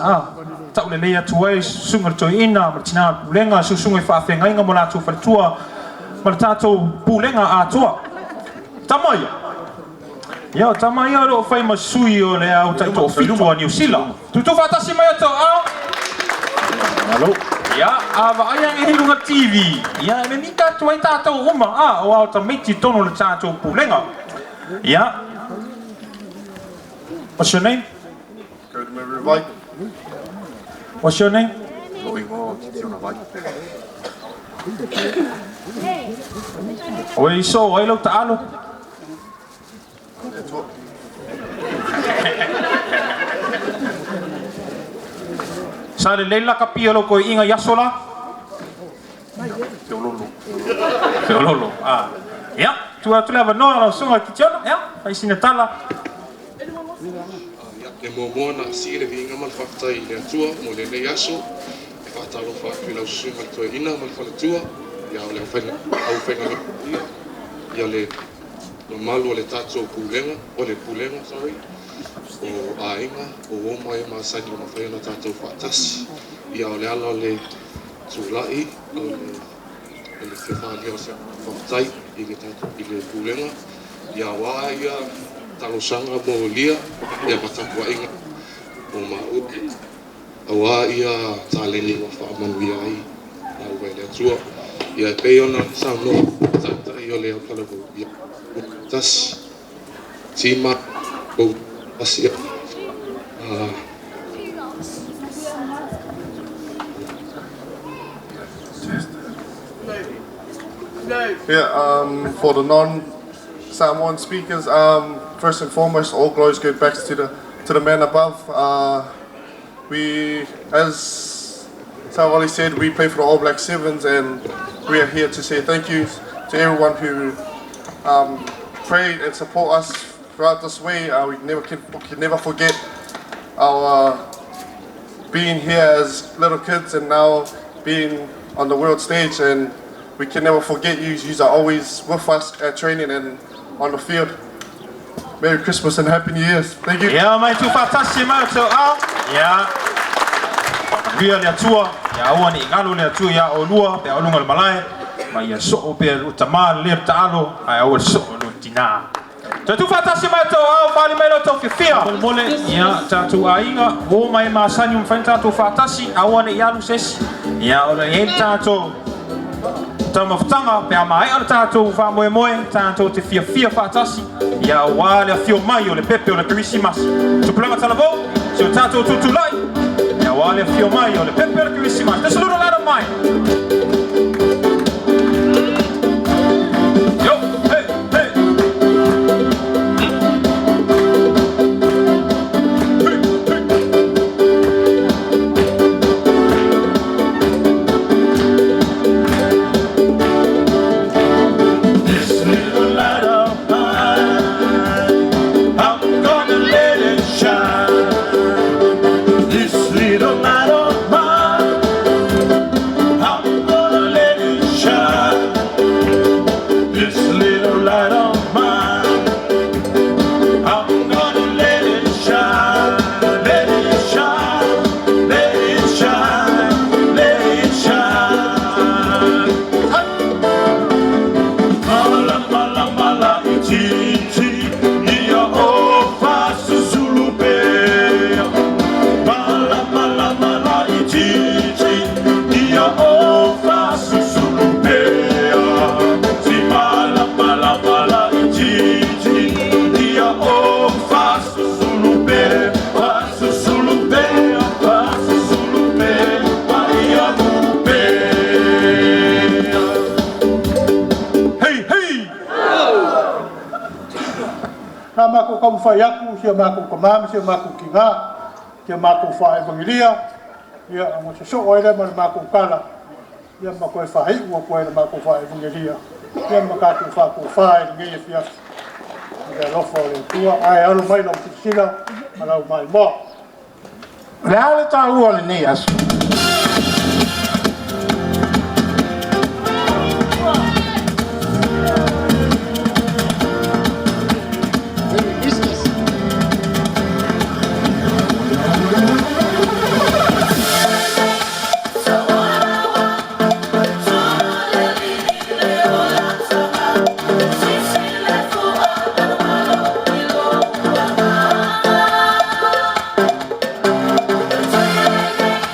Taʻulelei atu ai susuga le toeaina ma le tinā pulega, susuga i faafeagaiga mo latou faletua ma le tatou pulega atoa. Tama ia. Ia, o tama ia o loo fai ma sui o le au taitoafitu a Niu Sila. Tutu faatasi mai ato ao. Alo. Ia, a vaai age i luga TV. Ia, e mimita atu ai tatou uma, a, o ao tamaiti tonu le tatou pulega. Ia. What's your name? Vai. What's your name? Lou igoa Kitiona Vai. O e iso ai lau taalo. Le Atua. Sa lelei lakapi o lou toeaiga i aso la? Feololo. Feololo. Ah. Ia, tuu atu le avanoa lau susuga Kitiona. Ia, fai sina tala. Ia, le muamua na sii le viiga ma le faafetai i le Atua mo lenei aso. E faatalofa atu i lau susuga le toeaina ma le faletua, ia o le aufaigaluega ia, ia le mamalu o le tatou pulega, o le pulega, sorry, o aiga, o uo ma e masani ona mafai ona tatou faatasi. Ia o le ala o le tulai, o le fia faaalia o se faafetai i le tatou i le pulega, ia auā ia talosaga molia ia ma tapuaiga o maua, auā ia taleni ua faamanuia ai lauga e le Atua. Ia e pei ona saunoa taitai o le autalavou, ia tasi tima ou tasi. Yeah, for the non-Samoan speakers, first and foremost, all glories go back to the man above. We, as Sawali said, we play for the All Black Sevens, and we are here to say thank you to everyone who prayed and support us throughout this way. We can never forget our being here as little kids and now being on the world stage, and we can never forget you. You are always with us at training and on the field. Merry Christmas and Happy New Year's. Thank you. Ia, mai tuufaatasi mai o tau ao. Ia. Faamanuia le Atua. Ia aua ne i galo le Atua iā olua pe a o luga o le malae. Ma ia soo pea lua tamā lelei o le taalo, ae aua le soo o lua tinā. Toe tuufaatasi mai outou aao, faaali mai lo outou fiafia. Faamolemole, ia, tatou aiga, uo ma e masani ua mafai ona tatou faatasi, aua ne i alu se isi. Ia, o lo o i ai le tatou taumafataga pe a maea le tatou faamoemoe, tatou te fiafia faatasi, ia, aua le afio mai o le pepe o le Kerisimasi. Tupulaga talavou, si o tatou tutulai, ia, aua le afio mai o le pepe o le Kerisimasi. Just a little out of mine. Yo, hey, hey. Hey, hey. This little light of mine, I'm gonna let it shine. This little light of mine, I'm gonna let it shine. This little light of mine, I'm gonna let it shine. Let it shine, let it shine, let it shine. Mala mala mala itiiti ia o fa'asusulu pea. Mala mala mala itiiti ia o fa'asusulu pea. Si mala mala mala itiiti ia o fa'asusulu pea. Fa'asusulu pea, fa'asusulu pea, ma ia pea. Hey, hey! Na makou taumafai atu si a makou tamā ma si a makou tinā, si a makou faaevagelia, ia ona sosoo ai lea ma le makou tala, ia ma toe faaiu atu ai le makou faaevagelia, ia ma tatou faatofā i lenei afiafi i le alofa o le Atua, ae alo mai lau silasila ma lau maimoa. O le a le taua o lenei aso? Merry Christmas.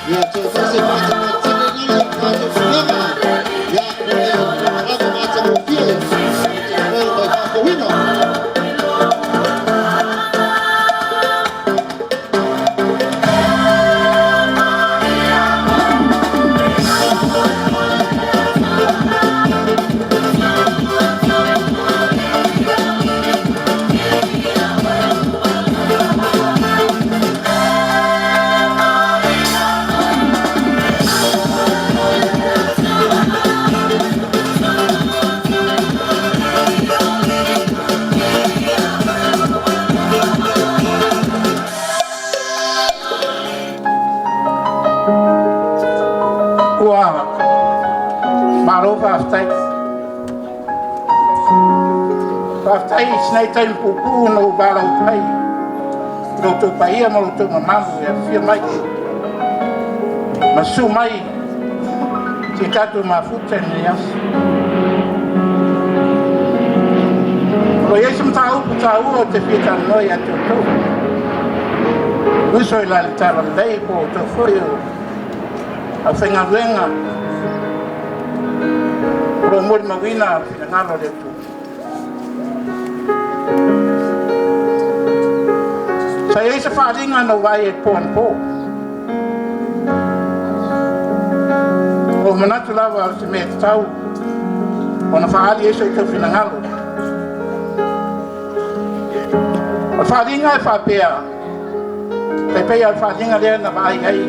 Ia, toe fai se faatapatele nai o tatou tulaga. Ia, o le polokalame matagofie o te mo mai faafouina. Ua malo faafetai. Faafetai i sinai taimi puupuu na ou valaautu ai i lo outou paia ma lo outou mamalu e afifio mai ma susu mai se i tatou mafuta i lenei aso. O lo o i ai se mataupu taua ou te fia talanoa ia te outou. Uso i la le talalelei po o outou foi o aufaigaluega o lo o molimauina finagalo o le Atua. Sa i ai se faaaliga na ou vaai ai i le po anapo. Ua ou manatu lava o se mea e tatau ona faaali ai so outou finagalo. O le faaaliga e faapea, tai pei lava o le faaaliga lea na vaai ai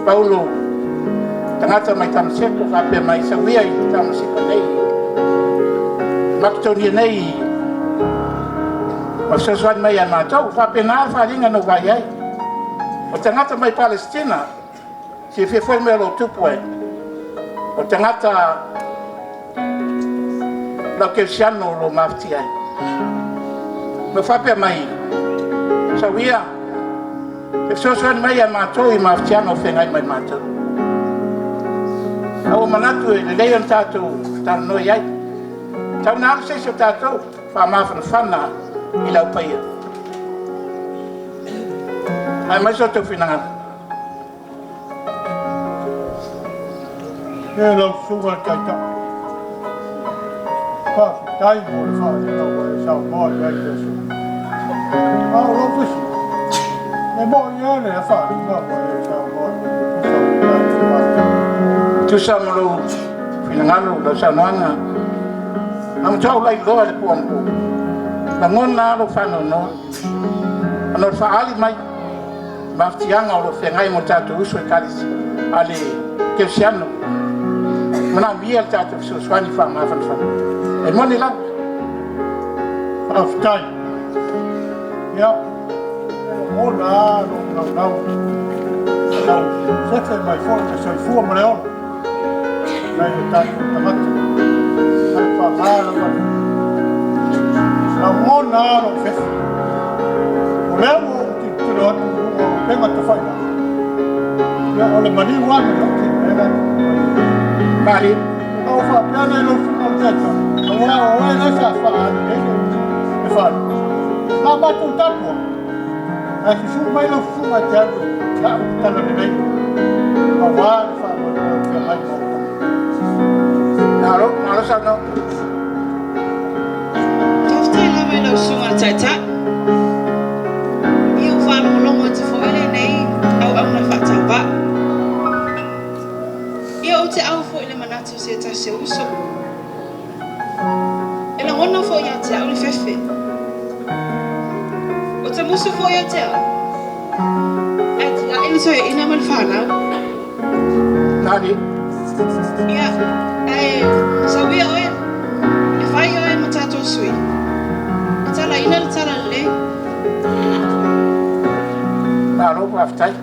Paulo, tagata mai Tamaseko, faapea mai, sau ia i Tamaseko nei, Maketonia nei, ma fesoasoani mai ia matou. Faapena le faaaliga na ou vaai ai. O tagata mai Palesitina, silafia foi le mea o lo o tupu ai, o tagata lau kerisiano o lo o mafatia ai. Ma faapea mai, sau ia, e fesoasoani mai ia matou i mafatiaga o feagai mai matou. A ua manatu e lelei ona tatou talanoa i ai. Tau ina alu se isi o tatou faamafanafana i le Au Paia. Ae aumai so outou finagalo. E lau susuga i le Taitai, faafetai mo le faaaliga ua e saunoa i ai i le aso. A o lou fesili, e moni ea lea faaaliga ua e saunoa i ai e tusa o le tatou galuega? Tusa ma lou finagalo, lau saunoaga, na matua ou lailoa i le po anapo. Lagona lava lou faanoanoa ona o le faaali mai mafatiaga o lo o feagai ma o tatou uso Ekalesia a le Kerisiano. E manaomia le tatou fesoasoani faamafanafana. E moni lava. Faafetai. Ia, e lagona lava lou naunau i lau fefe mai foi le soifua ma le ola nai o tatou tagata. Ae paga lava le lagona lava lou fefe. O lea ua ou tilotilo atu i luga o upega tafailagi, ia o le maliu lava ma le oti le mea la e tupu mai ai. Malie. Ona ou faapea lea i lau susuga i le Taitai, aua o oe lea sa faaali ai le faaaliga. Na matou tapu ai, ae susuu mai lau susuga e te alu e tau le talalelei aua le faamoemoe o feagai ma ou tagata. Malo, malo saunoa. Faafetai lava i lau susuga i le Taitai. Ia ua faalogologo atu foi lenei auauna faatauvaa. Ia ou te au foi i le manatu o se tasi o uso. E lagona foi ia te au le fefe. O te musu foi ia te au. Ae tiai le toeaina ma le fanau. Nani. Ia, ae sauia oe, e fai oe ma tatou sui. E talaina le talalelei. Malo faafetai.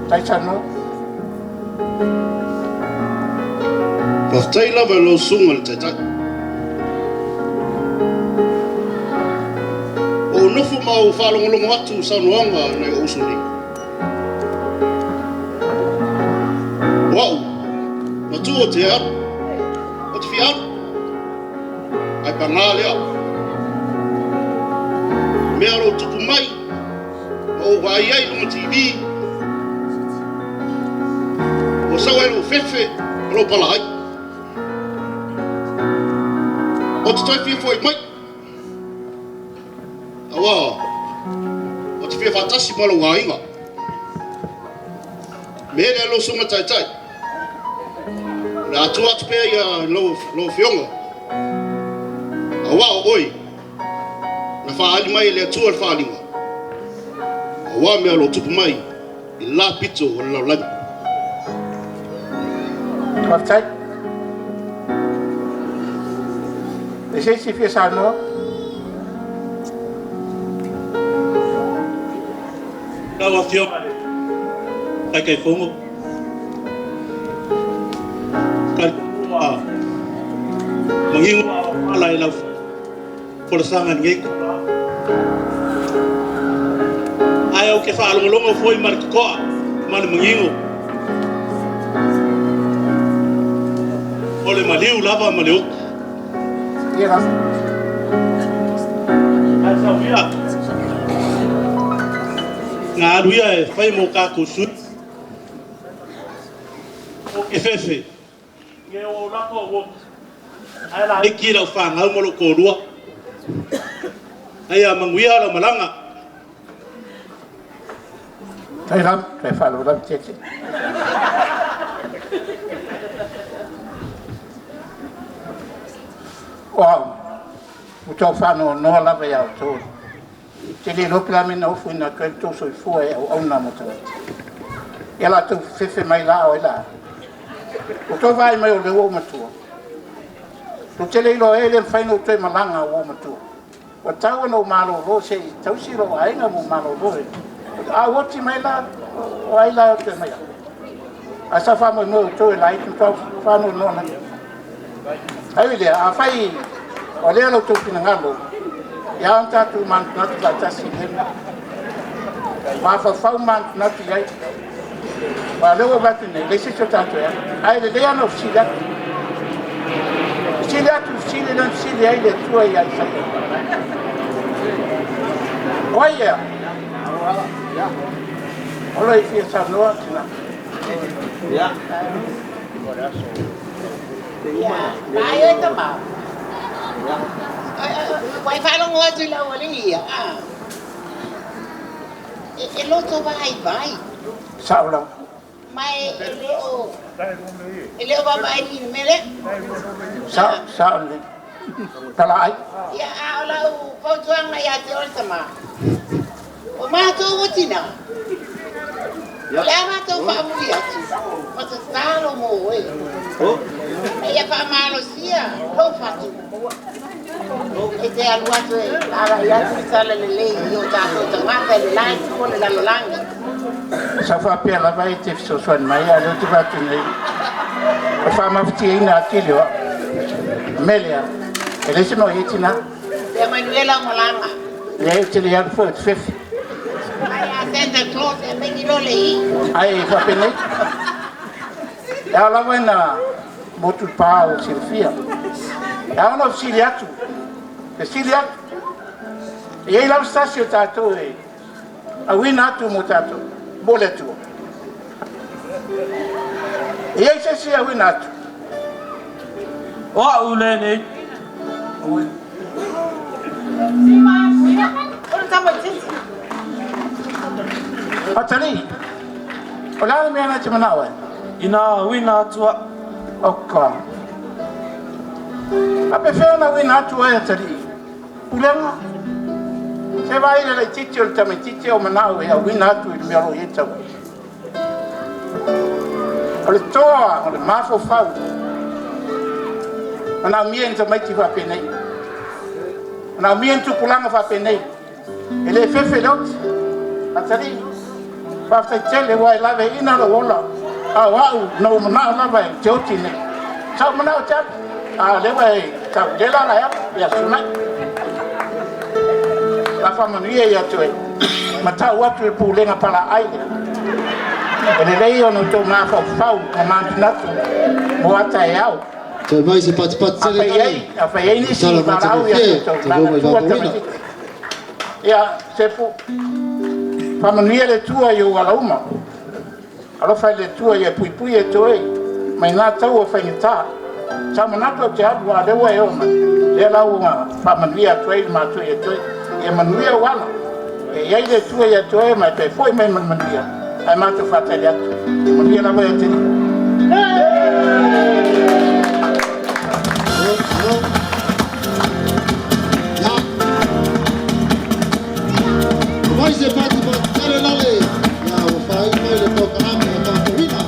Tai saunoa. Faafetai lava i lau susuga i le Taitai. Ua ou nofo ma ou faalogologo atu i saunoaga a nai ou uso nei. O au, matua ou te alu, ou te fia alu, ae paga lea, o mea o lo o tupu mai, ma ou vaai ai i luga TV, ua sau ai lou fefe ma lou palaai. Ou te toe fia foi mai, aua ou te fia faatasi ma lou aiga. Me lea lou susuga taitai, o le a tua atu pea ia lau afioga, aua o oe na faaali mai e le Atua le faaaliga, aua mea o lo o tupu mai i le la pito o le lalolagi. Faafetai. E se isi fia saunoa? Lau Afioga i le Taitaifono, talitonu ua manino ala i lau folasaga i lenei itula. Ae ou te faalogologo foi ma le totoa ma le manino o le maliu lava ma le utu. Ae sauia na alu ia e fai mo tatou sui. O ke fefe, nge o lako o ae laiti lau fanau ma lou toalua. Ai a manuia lau malaga. Tai lam, tai faalavelave tete. O au, ua tau faanoanoa lava ia outou. Te le iloa pe la mea na ofoina atu ai le tou soifua e auauna mo tagata. Ia la outou fefefe mai la o ai la. Ua outou vaai mai o lea ua ou matua. Tou te le iloa ea e le mafai ona ou toe malaga ua ou matua. Ua tatau ona ou malolo se i tausi lou aiga ma ou malolo e. A ua oti mai la, o ai la e o toe mai au. Ae sa faamoemoe outou e laiti ma faanoanoa nai. Ai ui lea, afai o lea lo outou finagalo, ia ona tatou manatunatu faatasi i lea mea. Mafaufau ma manatunatu i ai. Ua lea ua avatu nei, leai se isi o tatou e alu. Ae lelei lava ona ou fesili atu. Fesili atu i le fesili lea na fesili ai le Atua ia Isaia. O ai ea? Olo e fia saunoa tina. Mai e tamā. Ua e faalogo atu i le aualii ia, a? E loto vaivai. Sao lava. Ma e le o e le o vaavaai i le mea lea. Sao, sao lelei. Talaai. Ia, a o lau fautuaga ia te oe le tamā, o matou o tinā, o le a matou faamuli atu ma tatalo mo oe, ina ia faamalosia lou fatu e te alu atu e agai atu le talalelei i o tatou tagata i le la itu o le lalolagi. Sa faapea lava e te fesoasoani mai, a o lea ou te vaai atu nei, e faamafatiaina atili o au. O le mea lea, e leai se mea o i ai tinā. Ia manuia lau malaga. Leai, ou te le alu foi, ou te fefe. Mai a Santa Claus e aumai ni lole i. Ai, faapenei. E ao lava ina motu le pa o silafia. E ao ona fesili atu, fesili atu. E i ai lava se tasi o tatou e auina atu mo tatou, mo le Atua. E i ai se isi e auina atu. O au lenei. Atalii, o le a le mea na e te manao ai? Ina auina atu au. Oka. Faapefea ona auina atu oe atalii? Pulega. Se vaai i le laitiiti o le tamaitiiti o manao e auina atu i le mea o lo o i ai taua. O le toa o le mafaufau. Manaomia ni tamaiti faapenei. Manaomia ni tupulaga faapenei. E le fefe le oti. Atalii, faafetai tele ua e laveaiina lou ola, a o au na ou manao lava e te oti nei. Sa ou manao e te alu, a o lea ua e tau lea la la e alu, ia Sunai. La faamanuia ia te oe, ma tau atu i le pulega palaai lea. E lelei ona outou mafaufau ma manatunatu mo a taeao. Toe mai se patipati tele tale. Afai ai nisi Tala valaau ia matagofie, te outou, tavou mai manatua le vaavauina. tamaitiiti. Ia, Sefu, faamanuia le Atua i ou ala uma. Alofa i le Atua ia puipui e te oe mai nā taua faigata. Sa ou manatu ou te alu, a o lea ua e oo mai, lea la ua faamanuia atu ai le matou ia te oe. Ia manuia ou ala. E i ai le Atua ia te oe ma e toe foi mai ma le manuia, ae matou faatali atu. Ia manuia lava ia te Alii. Mai se patipati tele lale. Ia ua faaii mai le polokalame a tatou ina.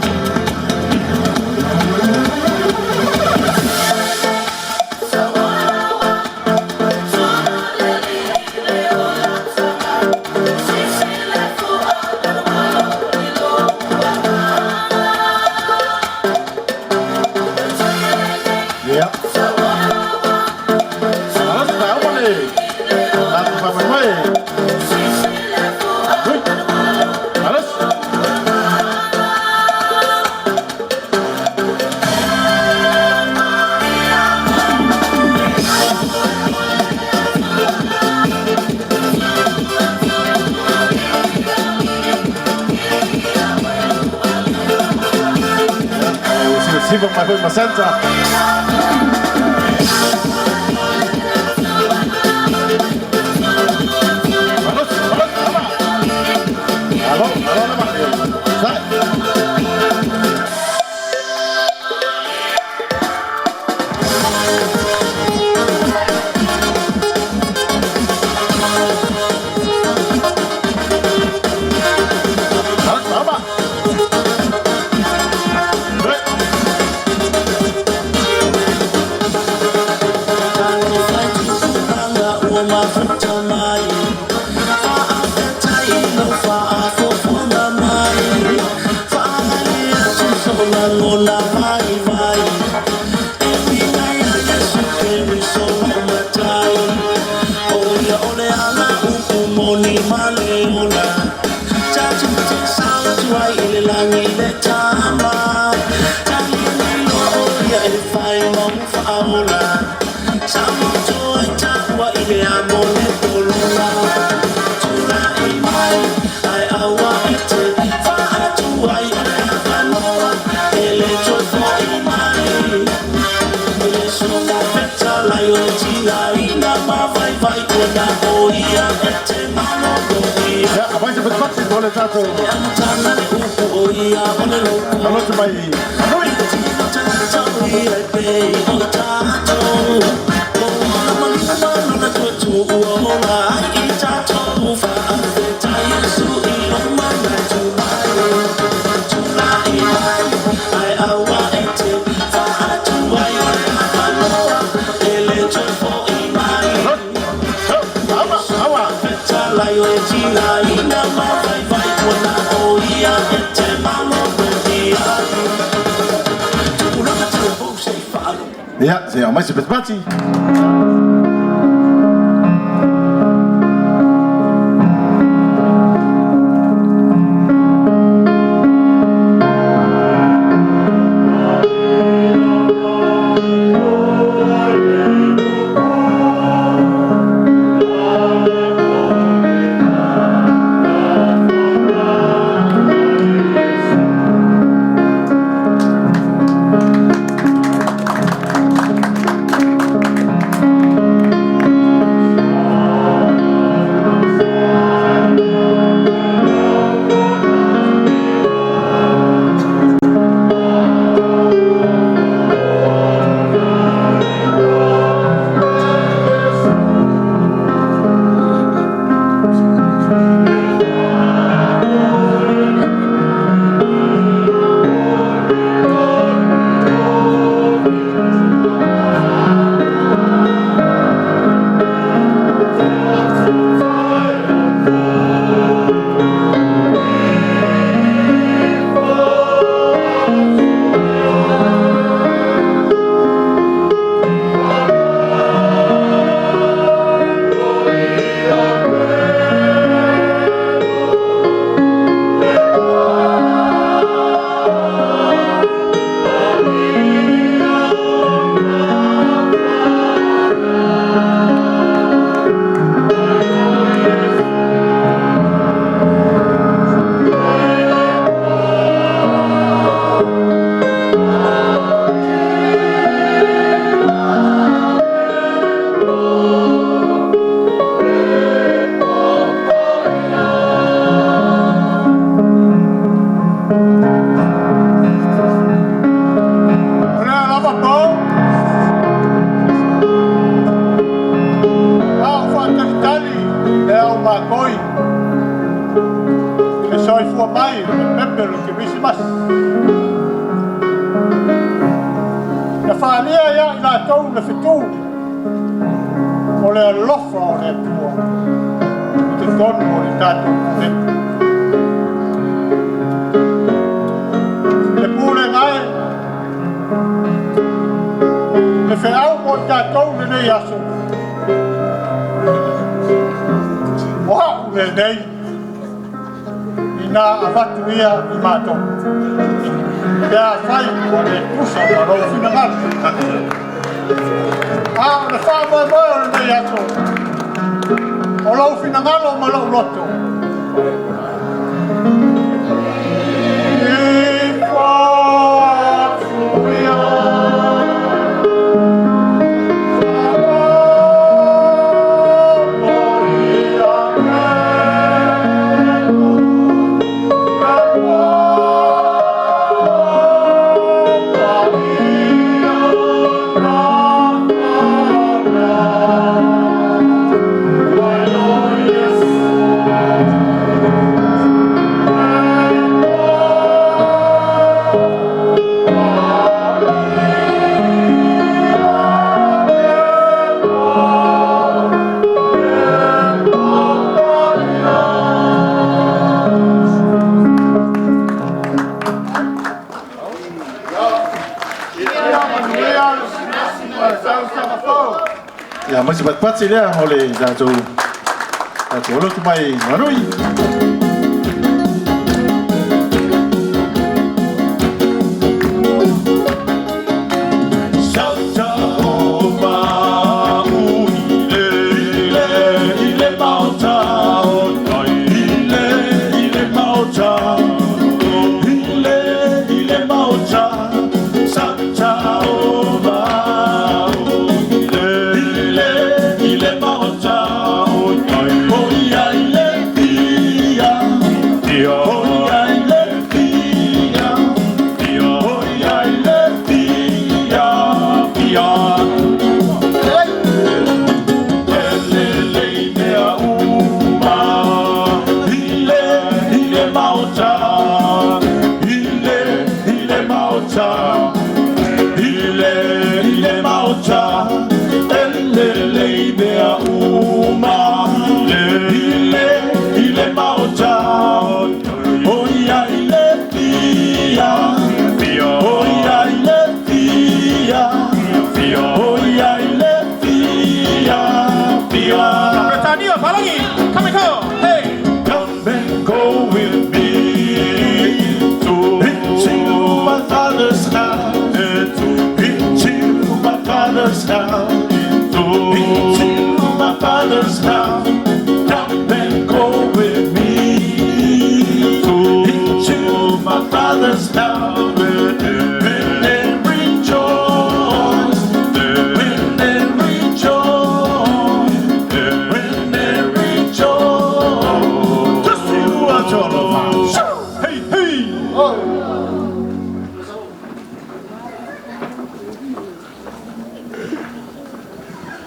Ia. Malo se taua le matou faamoemoe. Ui. Malosi. Ua sivasiva mai foi ma Santa. Malosi, malosi, lava. Malo, malo lava. Sai. Malosi, lava. Ui. e fai ma u faaola. Sa moto ai taua i le amo le polola. Tulai mai ai aua i te faatua i le avanoa. E le toe fo'i mai. Le suka fetalai o le tigaina ma vaivai ona o ia e te malologia. Ia, aumai se patipati mo le tatou Le amataga le upu o ia o le loko. aloto mai Manui. Tino tagata o ia e pei o tatou. Mo ona malima lona tuatu ua ola ai i tatou. Faafetai Iesu i lou manatu mai. Tulai mai ai aua e te faatuai o le avanoa. E le toe fo'i mai. Aua, aua. Fetalai o le tigaina ma vaivai ona o ia e te malologia. Tupulaga talavou se i faalogo. Ia, se aumai se patipati. O lea lava po. A o faatalitali le au makoi i le soifua mai o le pepe o le Kerisimasi. Na faalia ia i latou le fetū o le alofa o le Atua i totonu o le tatou pulega. Le pulega e, le feau mo i tatou lenei aso. O a'u lenei ina avatu ia i matou. Pe afai ua le tusa ma lou finagalo. A o le faamoemoe o lenei aso, o lou finagalo ma lou loto. I ia. Ia manuia le ma le tausaga fou. Ia, aumai se patipati lea mo le tatou aloto mai Manui.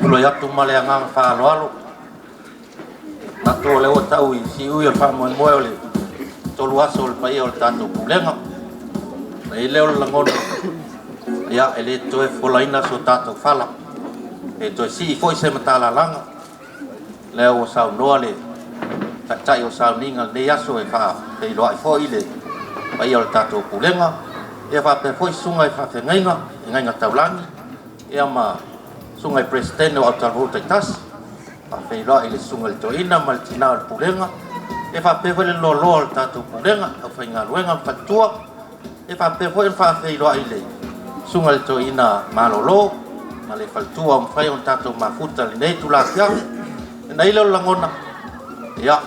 Tulai atu ma le agaga faaaloalo tatou o lea ua tau i siui o le faamoemoe o le tolu aso o le paia o le tatou pulega. Na i ai lea o le lagona, ia e le toe folaina so tatou fala, e toe sii foi se matalalaga. Lea ua saunoa le taitai o sauniga lenei aso e faafeiloai foi le paia o le tatou pulega, ia faapea foi susuga i faafeagaiga, feagaiga taulagi, ia ma susuga i Peresetene o Autalavou taitasi, faafeiloai le susuga i le toeaina ma le tina o le pulega, ia faapea foi le loaloa o le tatou pulega, aufaigaluega ma faletua, ia faapea foi ona faafeiloai le susuga i le toeaina malolo ma le faletua ua mafai ona tatou mafuta i lenei itula afiafi. Ona i ai lea o le lagona, ia,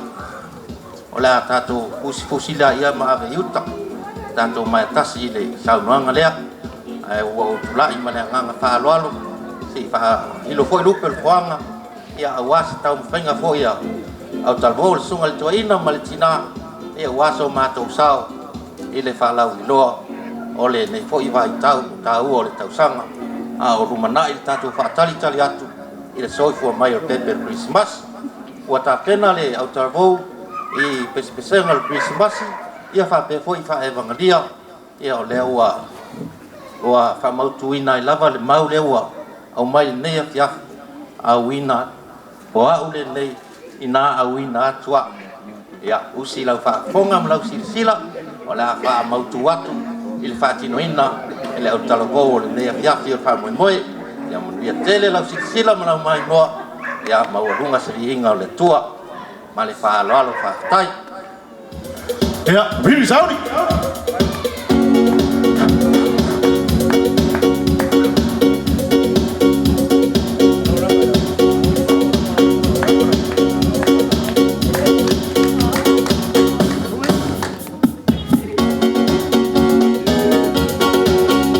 o le a tatou fusifusi lea ia ma ave i uta, tatou maea tasi i le saunoaga lea, ae ua ou tulai ma le agaga faaaloalo se i faailo foi lupe o le foaga, ia aua se taumafaiga foi a Autalavou, le susuga i le toeaina ma le tina, ia aua so matou sao i le faalauiloa o lenei foi vaitau taua o le tausaga, a o lumanai le tatou faatalitali atu i le soifua mai o le pepe o le Kerisimasi. Ua tapena le Autalavou i pesepesega o le Kerisimasi, ia faapea foi faaevagalia, ia o lea ua faamautuina ai lava le mau lea ua aumai lenei afiafi, auina o au lenei ina auina atu au. Ia usi lau faafofoga ma lau silasila, o le a faamautu atu i le faatinoina e le Autalavou o lenei afiafi o le faamoemoe. Ia manuia tele lau silasila ma lau maimoa, ia maualuga se viiga o le Atua. Ma le faaaloalo, faafetai. Ia, vili sauni!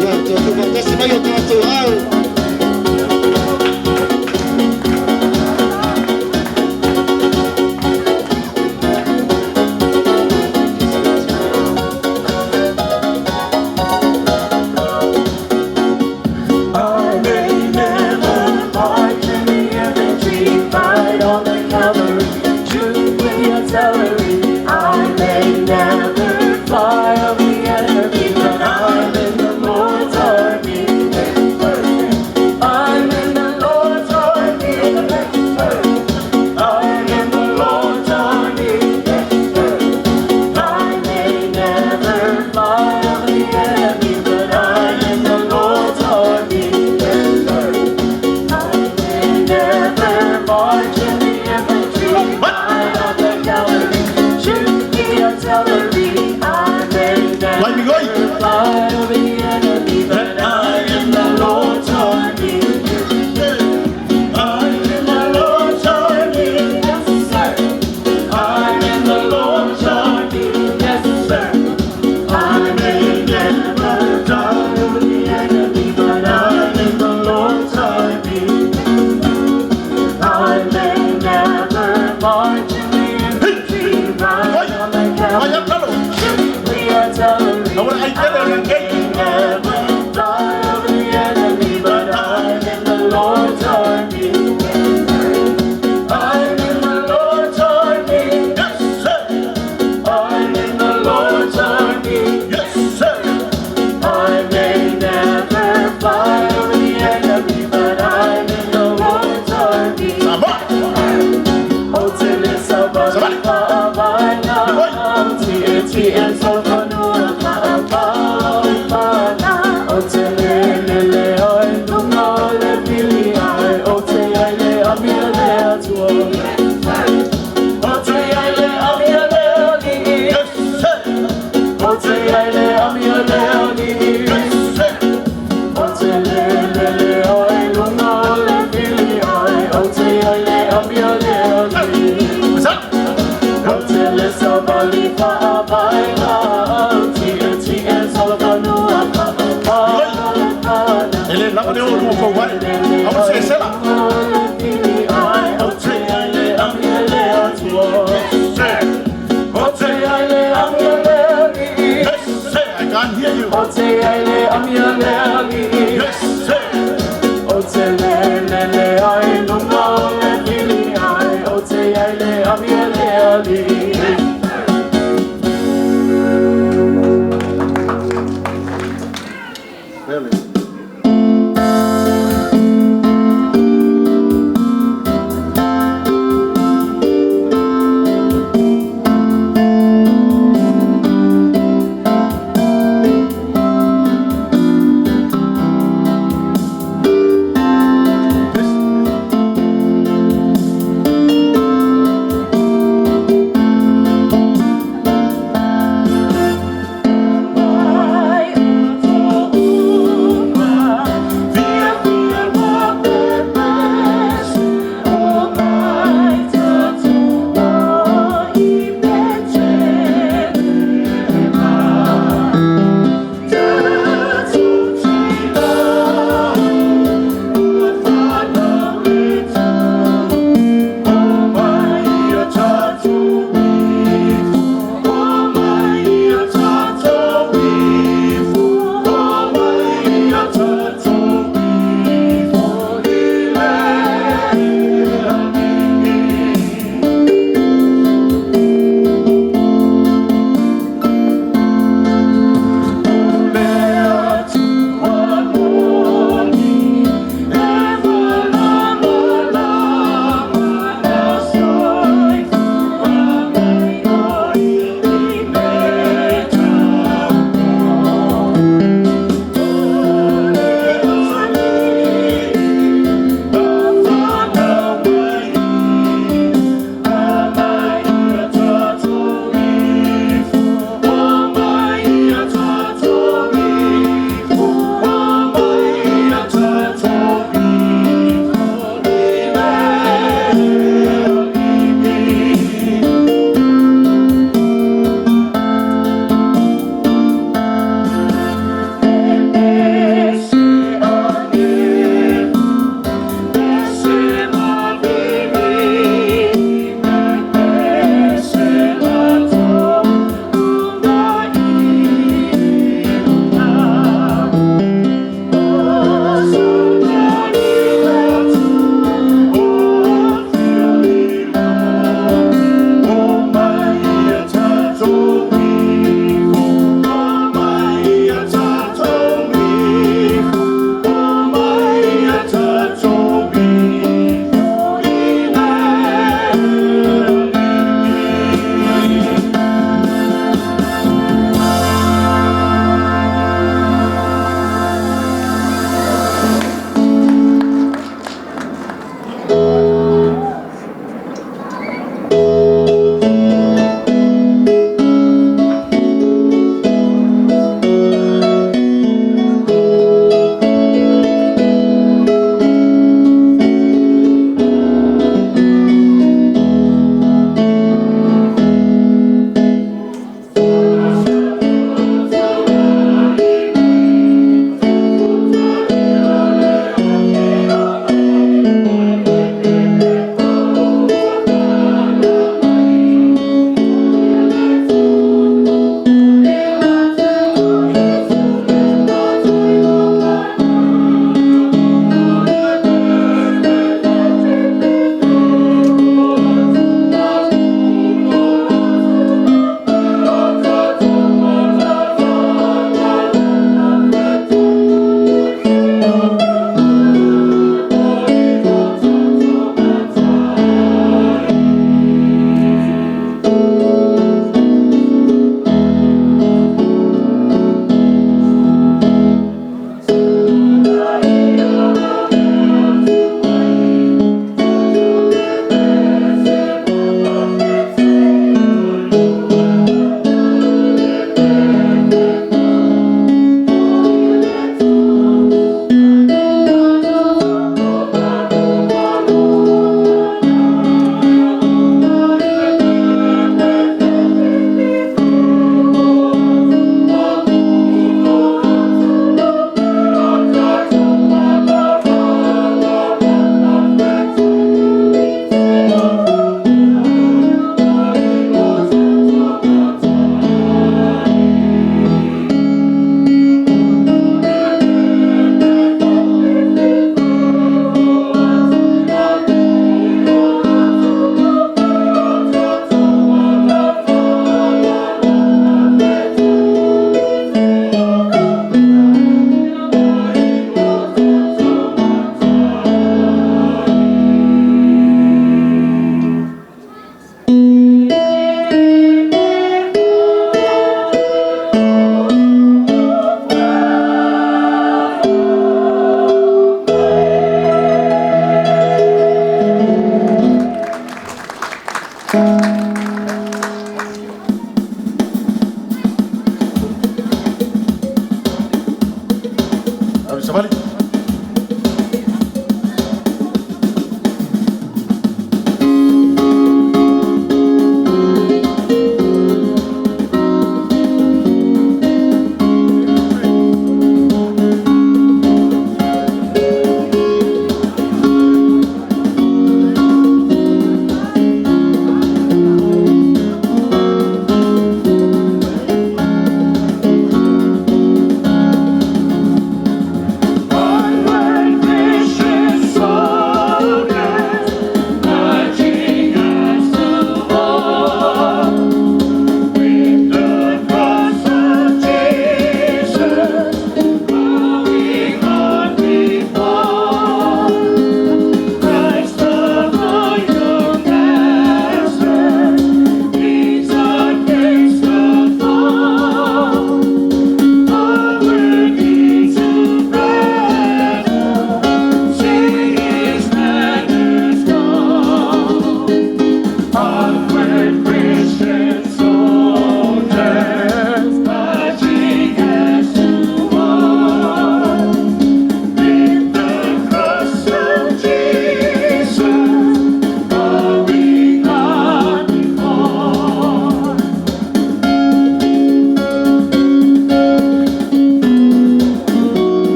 Ia, tatou faatasi mai o tatou ao. I may never march in the infantry, fight on the cavalry, shoot with the artillery. I may never fly over the enemy, but I'm in the Lord's army. I'm in the Lord's army. I'm in the Lord's army. I may never fly over the enemy, but I'm in the Lord's army. I may never march in the infantry, fight on the cavalry, shoot the artillery. I may never fly over the enemy, but I'm in the Lord's army. I'm in the Lord's army, yes sir. I'm in the Lord's army, yes sir. I may never die over the enemy, but I'm in the Lord's army. I may never march in the infantry, ride on the cavalry, shoot the artillery. I may never fly over the enemy, but E le lava le o lua kou ai. Au se sela. Yes, sir. I can't hear you. Yes, sir.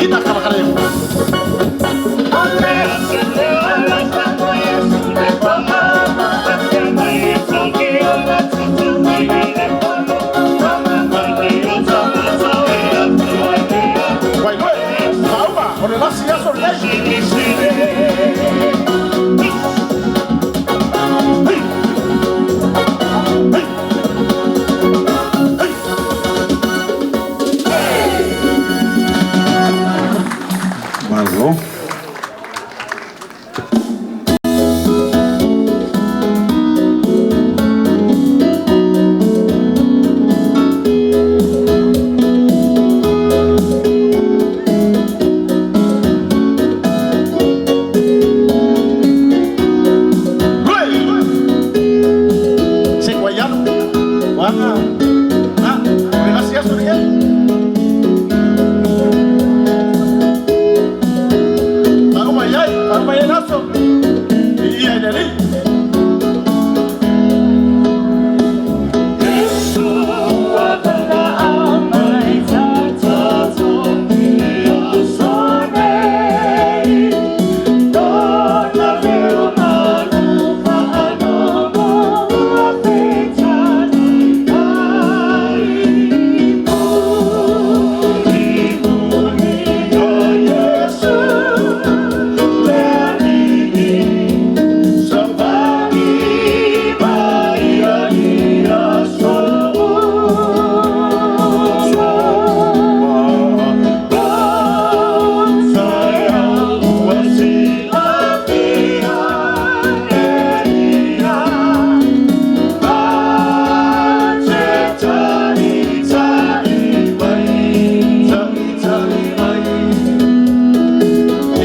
Ina kalakale. Malo. Se guayano. Wanga. Ah, o le lasi aso le. Pago mai ai, pago mai ai laso. I ai le li.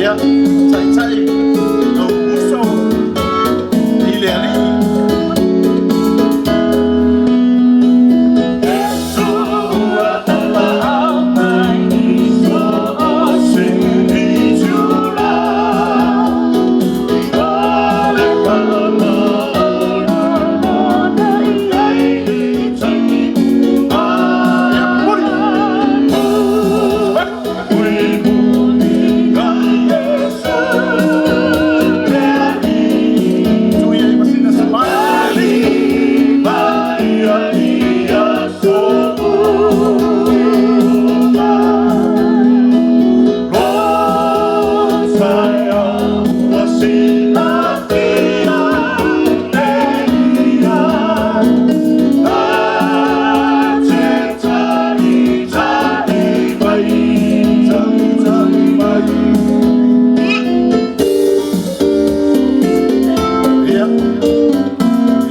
Ia, tai tai. No uso. I le ali. Ia.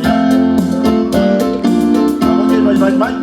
Ia. Okay, mai mai mai.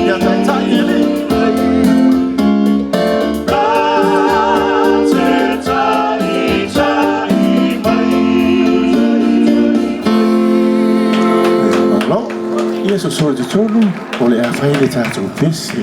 Ia tai tai e li. Malo. Ia so so te tolu o le a whai le tātou pese.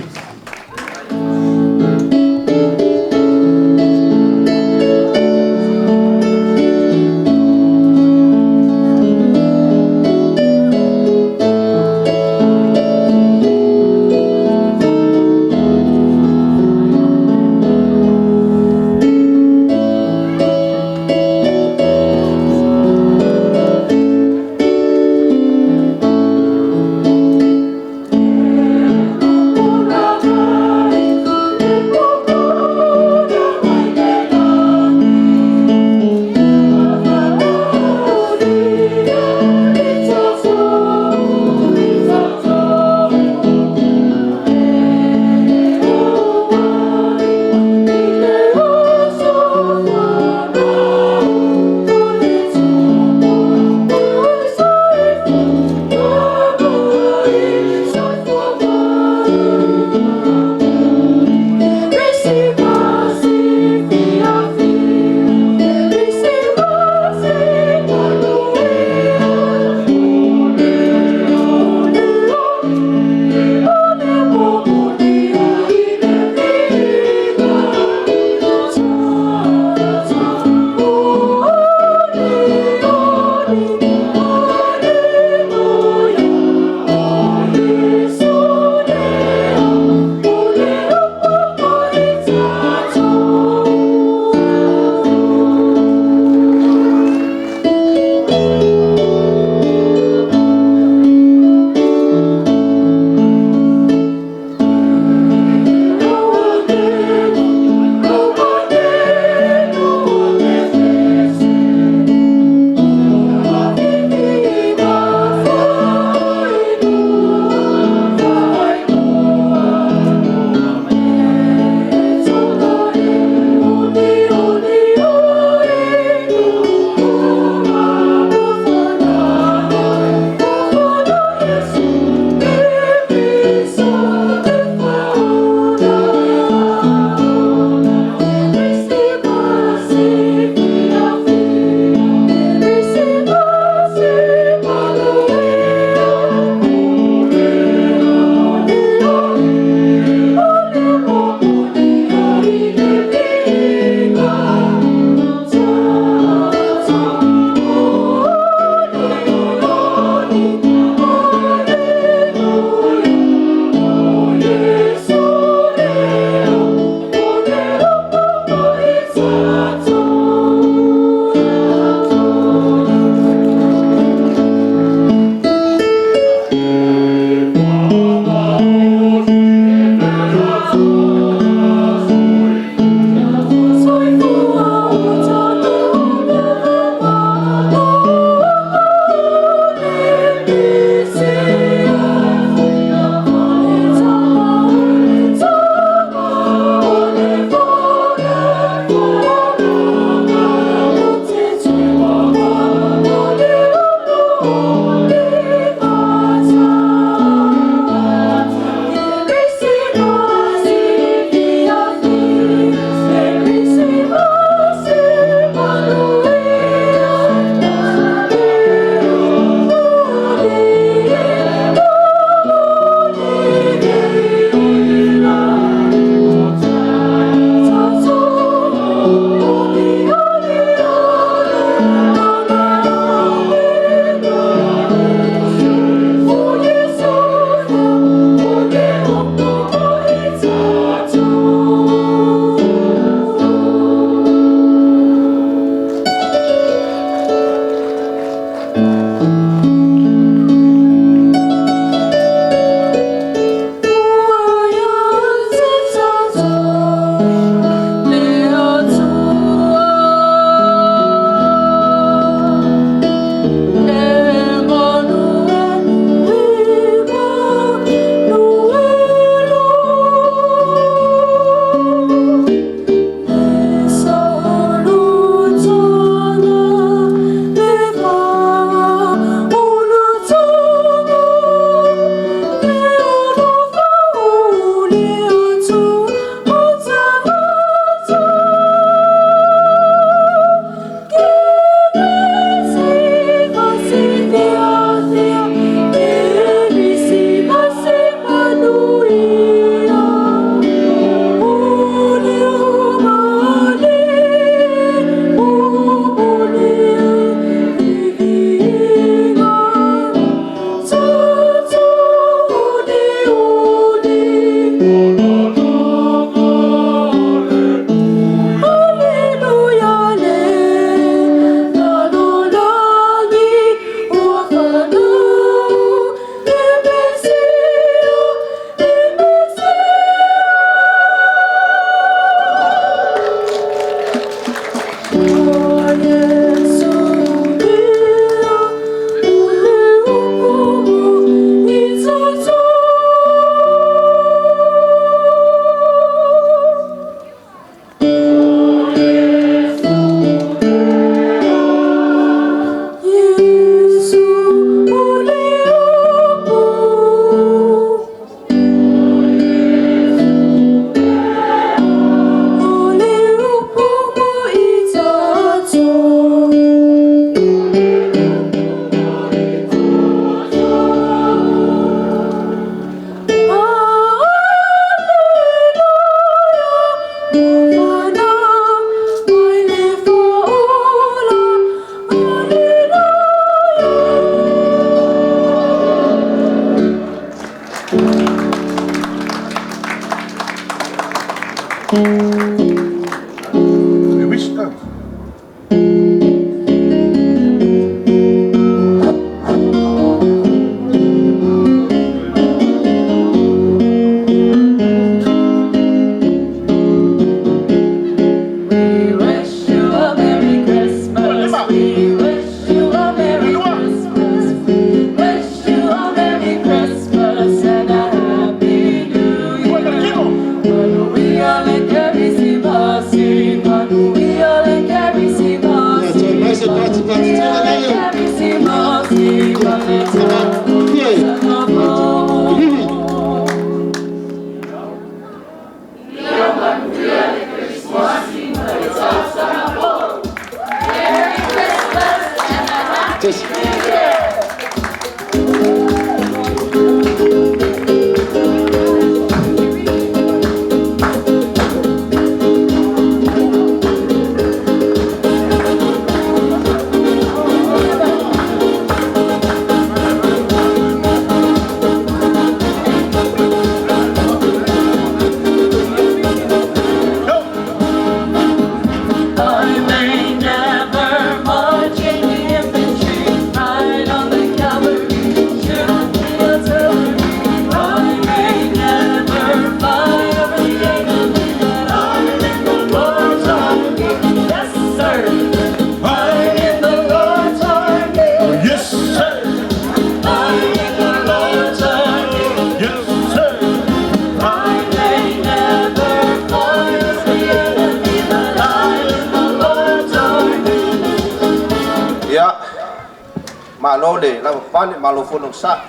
Malo le lavapapale, malo foi le onosai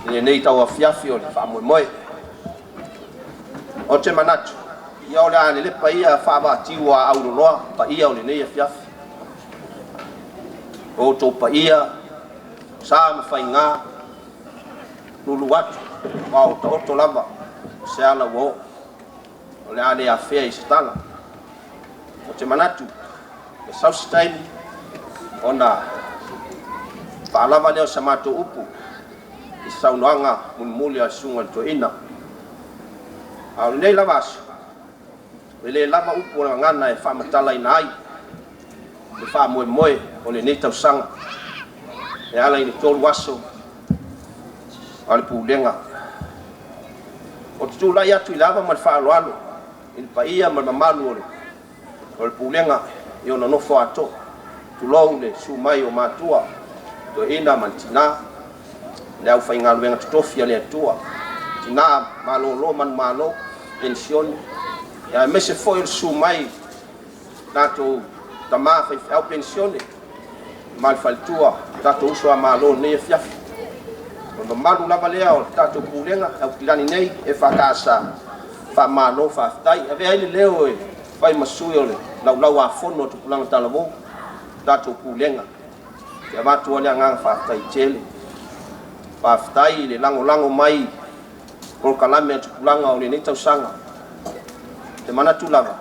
i lenei tauafiafi o le faamoemoe. Ou te manatu, ia o le a lelepa ia faavaatiu a auloloa paia o lenei afiafi. O outou paia, sa ma faiga, lulu atu, ma otaoto lava se ala ua oo. O le a le afea i se tala. Ou te manatu, e sau se taimi ona faalava lea o sa matou upu i saunoaga mulimuli a le susuga i le toeaina. A o lenei lava aso, e le lava upu o le gagana e faamatalaina ai le faamoemoe o lenei tausaga e ala i le 3 aso a le Pulega. Ou te tulai atu i le ava ma le faaaloalo i le paia ma le mamalu o le Pulega i ona nofo atoa. Tulou le susu mai o matua, toeaina ma le tina, le aufaigaluega totofi a le Atua, tina malolo manumalo, penisione, aemaise foi o le susu mai tatou tama faifeau penisione ma le faletua, tatou uso a malo lenei afiafi. O le mamalu lava lea o le tatou Pulega Aukilani nei e faataasa faamalo faafetai. Avea ai le leo e fai ma sui o le laulau a fono o Tupulaga Talavou, tatou Pulega. Te avatu ai le agaga faafetai tele. Faafetai i le lagolago mai polokalame a Tupulaga o lenei tausaga. Te manatu lava,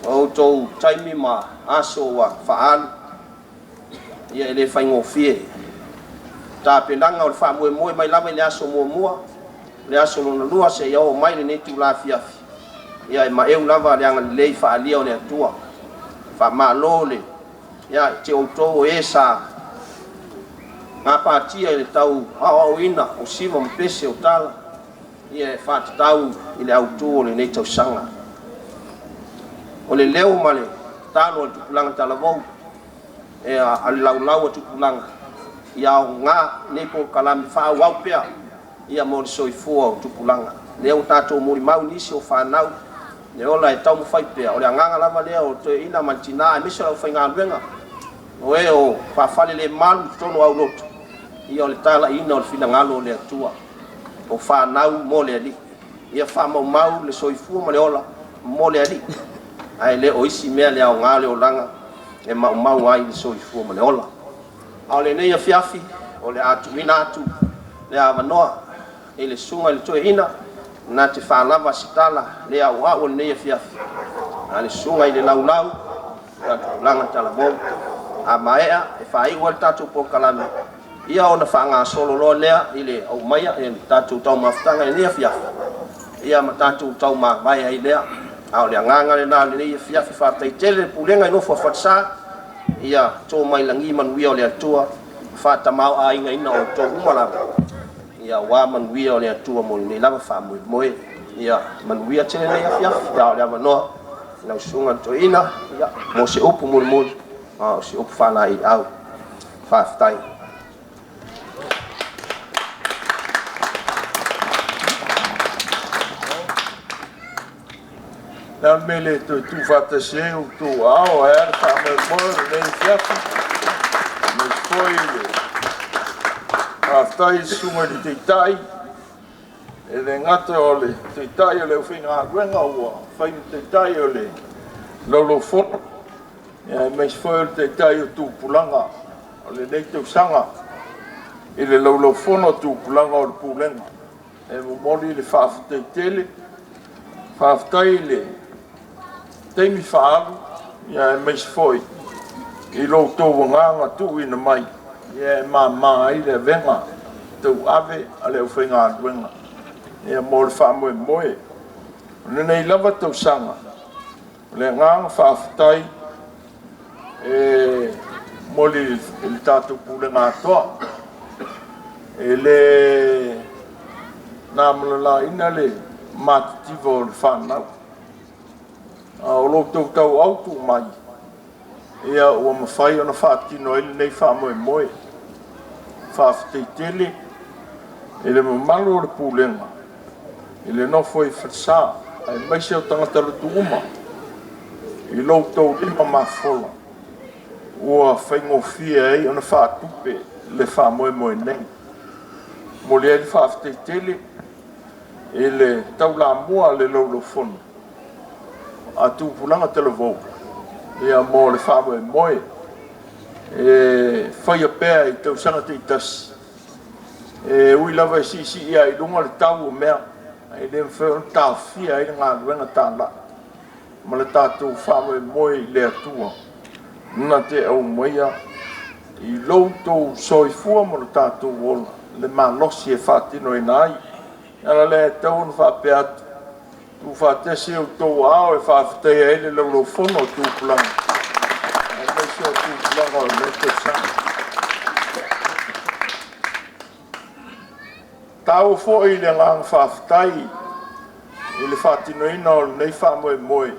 o outou taimi ma aso ua faaalu, ia e le faigofie. Tapenaga o le faamoemoe mai lava i le aso muamua, le aso lona lua seia oo mai lenei itula afiafi, ia e maeu lava le agalelei faaalia o le Atua. Faamalo le ia te outou o e sa gapatia i le tau aoaoina o siva ma pese o tala, ia e faatatau i le autu o lenei tausaga. O le leo ma le talo a le Tupulaga Talavou, e a le laulau a Tupulaga, ia aoga nei polokalame faaauau pea ia mo le soifua o Tupulaga. Lea ua tatou molimau nisi o fanau le ola e taumafai pea, o le agaga lava lea o toeaina ma le tina aemaise o le aufaigaluega o e o faafale le malu i totonu o aulotu, ia o le talaiina o le finagalo o le Atua o fanau mo le Alii. Ia faamaumau le soifua ma le ola mo le Alii, ae le o isi mea le aoga le olaga e maumau ai le soifua ma le ola. A o lenei afiafi, o le a tuuina atu le avanoa i le susuga i le toeaina na te faalava se tala le auau o lenei afiafi, a le susuga i le laulau a Tupulaga Talavou. A maea e faaiu ai le tatou polokalame, ia ona faagasolo loa lea i le aumaia e le tatou taumafataga i lenei afiafi, ia ma tatou taumavae ai lea. A o le agaga lena o lenei afiafi, faafetai tele le Pulega i nofo a Falesa, ia to mai lagi manuia o le Atua, faatamao aigaina outou uma lava, ia aua manuia o le Atua mo lenei lava faamoemoe. Ia manuia tele lenei afiafi. Ia o le avanoa i lau susuga i le toeaina, ia mo se upu mulimuli, a o se upu faalaeiau. Faafetai. Le a le mea e le toe tuufaatasi ai outou aao ae a le faamoemoe o lenei afiafi. Aemaise foi le faafetai i le susuga i le Taitai, e le gata o le Taitai o le aufaigaluega ua fai ma Taitai o le Laulau-Fono, aemaise foi o le Taitai o Tupulaga o lenei tausaga i le Laulau-Fono a Tupulaga o le Pulega. E momoli le faafetai tele, faafetai i le taimi faaalu, aemaise foi i lo outou agaga tuuina mai e mama ai le avega tauave a le aufaigaluega mo le faamoemoe. O lenei lava tausaga, o le agaga faafetai e momoli i le tatou Pulega atoa. E le na ma le laina le matitiva o le fanau. A o lo outou tauau tuu mai, ia ua mafai ona faatino ai lenei faamoemoe. Faafetai tele i le mamalu o le Pulega, i le nofo i Falesa, aemaise o tagata lotu uma, i lo outou lima mafola, ua faigofie ai ona faatupe le faamoemoe nei. Momoli ai le faafetai tele i le taulamua a le Laulaufono a Tupulaga Talavou ia mo le faamoemoe e faia pea i tausaga taitasi. E ui lava e siisii ai i luga le tau o mea, ae le mafai ona taofia ai le galuega talai ma le tatou faamoemoe i le Atua na te aumaia i lo outou soifua ma lo tatou ola le malosi e faatinoina ai. O le ala lea e tatau ona faapea atu, tuufaatasi outou aao e faafetaia ai le Laulaufono o Tupulaga, aemaise o tupulaga o lenei tausaga. Taua foi le agaga faafetai i le faatinoina o lenei faamoemoe,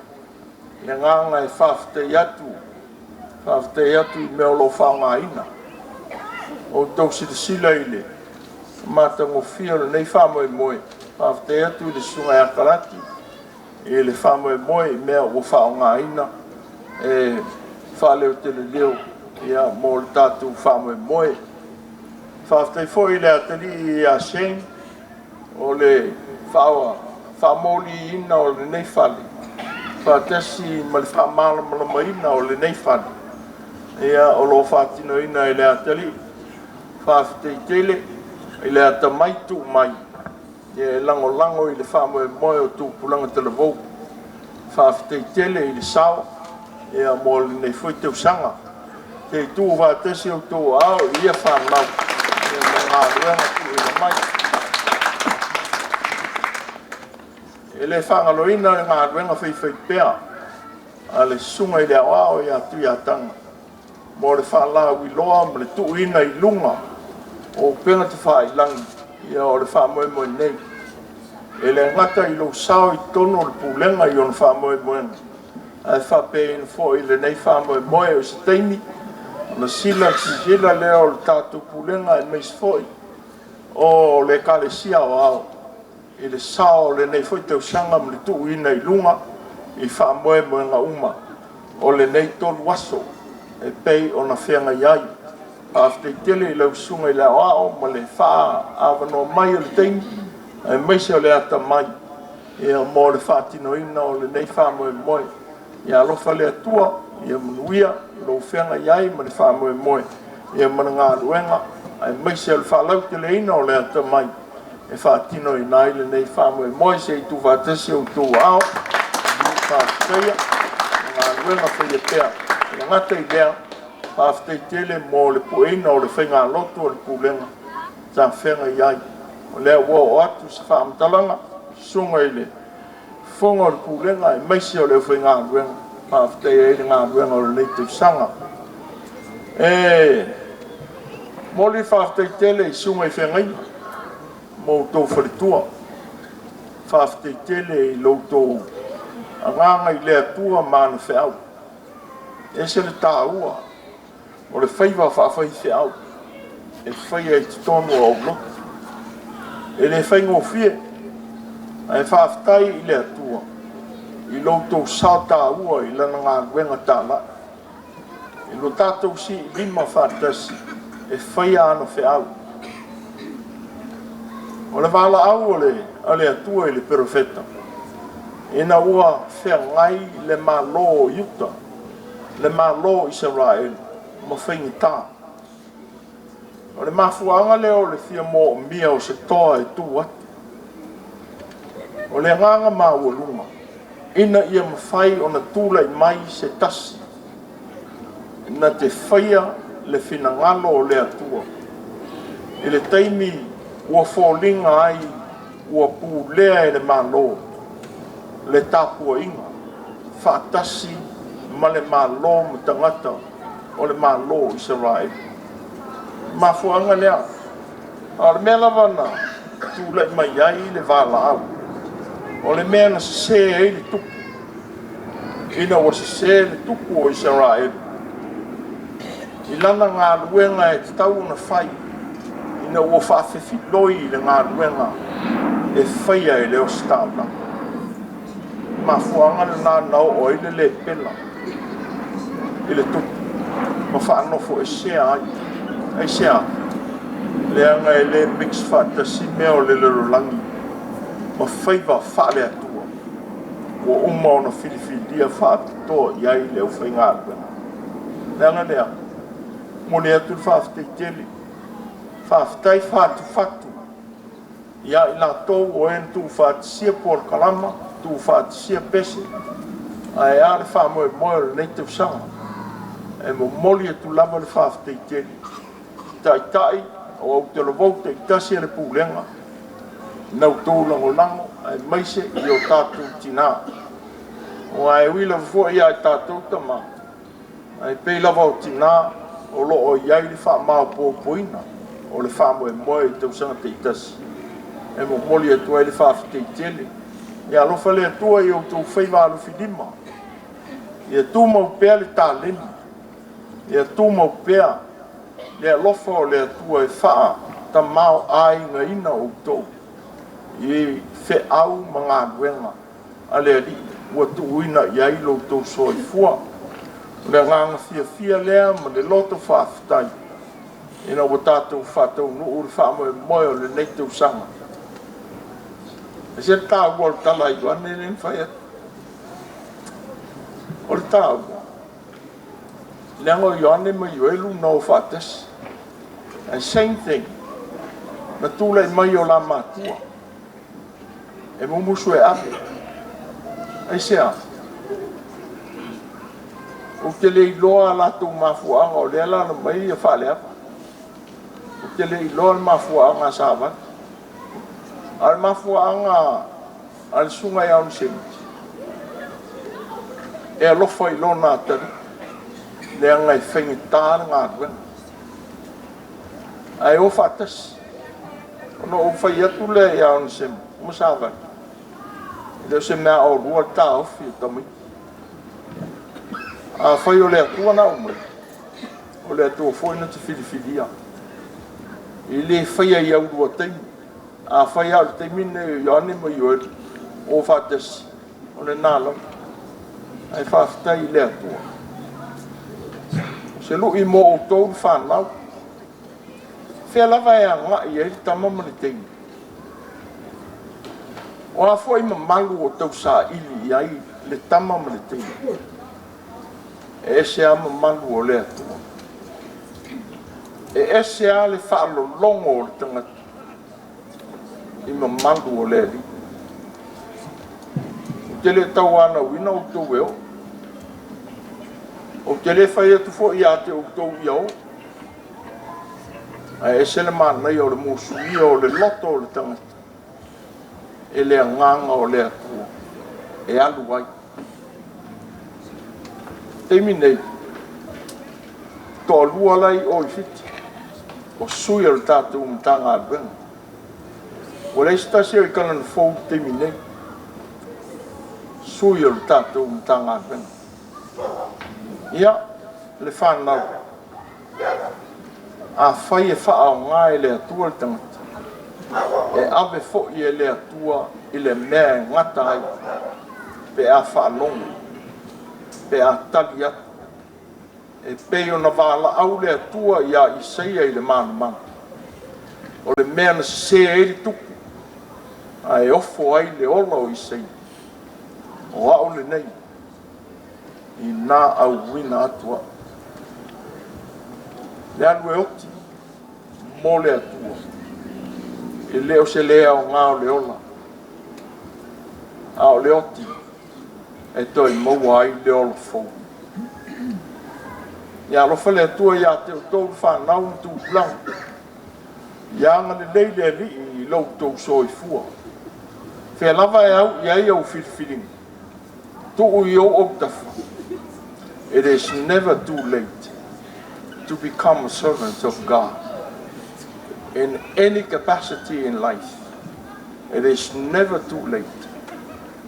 le agaga e faafetai atu i mea o lo o faaaogaina. Outou silasila i le matagofie o lenei faamoemoe, faafetai atu i le susuga ia Karati i le faamoemoe i mea ua faaaogaina e faaleoteleleo mo le tatou faamoemoe. Faafetai foi i le atalii ia Shane o le faamoliina o lenei fale faatasi ma le faamalamalamaina o lenei fale o lo o faatinoina e le atalii. Faafetai tele i le atamai tuu mai e lagolago i le faamoemoe o Tupulaga Talavou. Faafetai tele i le sao mo lenei foi tausaga. Se i tuufaatasi outou aao i ia fanau ma galuega tuuina mai. E le faagaloina le galuega faifaipea a le susuga i le aoao ia Tuiataga mo le faalauiloa ma le tuuina i luga o upega tafailagi o le faamoemoe nei. E le gata i lou sao i totonu o le pulega i ona faamoemoega, ae faapea foi lenei faamoemoe o se taimi ona silasila lea o le tatou pulega aemaise foi o le Ekalesia Aoao i le sao o lenei foi tausaga ma le tuuina i luga i faamoemoega uma o lenei 3 aso e pei ona feagai ai. Faafetai tele i lau susuga i le aoao ma le faaavanoa mai o le taimi aemaise o le atamai mo le faatinoina o lenei faamoemoe. Ia alofa le Atua, ia manuia lou feagai ai ma le faamoemoe ma le galuega aemaise o le faalauteleina o le atamai e faatinoina ai lenei faamoemoe. Se i tuufaatasi outou aao, faafetaia galuega faia pea. E le gata i lea, faafetai tele mo le pueina o le faigalotu o le pulega sa feagai ai. O lea ua oo atu se faamatalaga susuga i le fofoga o le pulega aemaise o le aufaigaluega, faafetai ai le galuega o lenei tausaga. E momoli le faafetai tele i susuga i feagaiga ma outou faletua. Faafetai tele i lo outou agaga i le Atua ma ana feau. E ese le taua o le faiva faafaifeau e faia i totonu o aulotu. E le faigofie, ae faafetai i le Atua i lo outou sao taua i lana galuega talai. I lo tatou siilima faatasi e faia ana feau. O le valaau a le Atua i le perofeta, ina ua feagai le Malo o Iuta, le Malo o Isaraelu ma faigata. O le mafuaaga lea o le fia moomia o se toa e tu atu. O le agaga maualuga, ina ia mafai ona tulai mai se tasi na te faia le finagalo o le Atua. I le taimi ua foliga ai ua pulea e le Malo le tapuaiga faatasi ma le Malo ma tagata o le Malo o Isaraelu. Mafuaaga lea, a o le mea lava na tulai mai ai le valaau, o le mea na sese ai le tupu, ina ua sese le tupu o Isaraelu i lana galuega e tatau ona fai, ina ua faafefiloi i le galuega e faia e le ositaulaga. Mafuaaga lena na oo ai le lepela i le tupu. ma faanofoesea ai. Aisea? Leaga e le mix faatasi mea o le lalolagi ma faiva faale-Atua ua uma ona filifilia faapitoa i ai le aufaigaluega. Leaga lea, momoli atu le faafetai tele, faafetai fatufatu ia i latou o e na tuufaatasia polokalama, tuufaatasia pese, ae a le faamoemoe o lenei tausaga. E momoli atu lava le faafetai tele. Taitai o autalavou taitasi a le pulega, na outou lagolago aemaise i o tatou tinā. Aua e ui lava foi ia i tatou tamā, ae pei lava o tinā o lo o i ai le faamaopoopoina o le faamoemoe i tausaga taitasi. E momoli atu ai le faafetai tele. Ia alofa le Atua i outou faiva alofilima. Ia tumau pea le taleni. Ia tumau pea le alofa o le Atua e faatamaoaigaina outou i feau ma galuega a le Alii ua tuuina i ai lo outou soifua. O le agaga fiafia lea ma le loto faafetai ina ua tatou faataunuu le faamoemoe o lenei tausaga. E se taua o le tala a Ioane lea na fai atu. O le taua, leaga o Ioane ma Ioelu na o faatasi. And same thing, na tulai mai o la matua, e mumusu e ave. Aisea? Ou te le iloa a latou mafuaaga o lea la na mai ia faaleava. Ou te le iloa le mafuaaga a Savali. A o le mafuaaga a le susuga ia Onesemo, e alofa i lona atalii, leaga e faigata le galuega. Ae o faatasi. Ona ou fai atu lea ia Onesemo ma Savali, e le o se mea a oulua le taofi o tamaiti. Afai o le Atua na aumai, o le Atua foi na te filifilia. E le faia i aulua taimi. Afai lava o le taimi lenei o Ioane ma Ioeli o faatasi, o lena lava. Ae faafetai i le Atua. O se lui mo outou le fanau. Fea lava e agai ai le tama ma le teine. O a foi mamalu o tausaili i ai le tama ma le teine. E ese lava mamalu o le Atua. E ese lava le faalologo o le tagata i mamalu o le Alii. Ou te le tauanauina outou e oo. Ou te le fai atu foi ia te outou ia oo. Ae ese le manaia o le musuia o le loto o le tagata e le agaga o le Atua e alu ai. Taimi nei, toalua la i o i Fiti, o sui o le tatou Matagaluega. Ua leai se tasi o i Kanana Fou i le taimi nei, sui o le tatou Matagaluega. Ia, le fanau, afai e faaaoga e le Atua le tagata, e ave foi e le Atua i le mea e gata ai, pe a faalogo, pe a tali atu. E pei ona valaau le Atua ia Isaia i le manumanu, o le mea na sese ai le tupu, ae ofo ai le ola o Isaia. O au lenei, ina auina atu au. Le alu e oti mo le Atua, e le o se le aoga o le ola, a o le oti e toe maua ai le ola fou. Ia alofa le Atua ia te outou le fanau ma tupulaga. Ia agalelei le Alii i lo outou soifua. Fea lava e au i ai au filifiliga, tuu i ou autafa. It is never too late to become a servant of God. In any capacity in life, it is never too late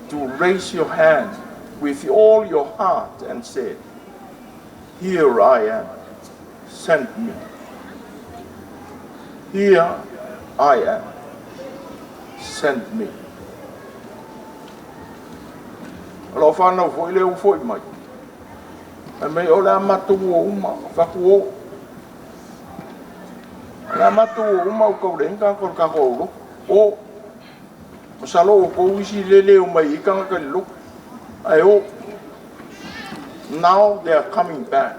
to raise your hand with all your heart and say, Here I am, send me. Here I am, send me. O lau whanau foi le u foi mai. Fai mai o le a matou o uma, fai atu o. O le a matou o uma ua tau leai ni tagata o le tatou aulotu. O. Masalo o outou isi lea e le omai ai tagata i le lotu. Ae o. Now they are coming back.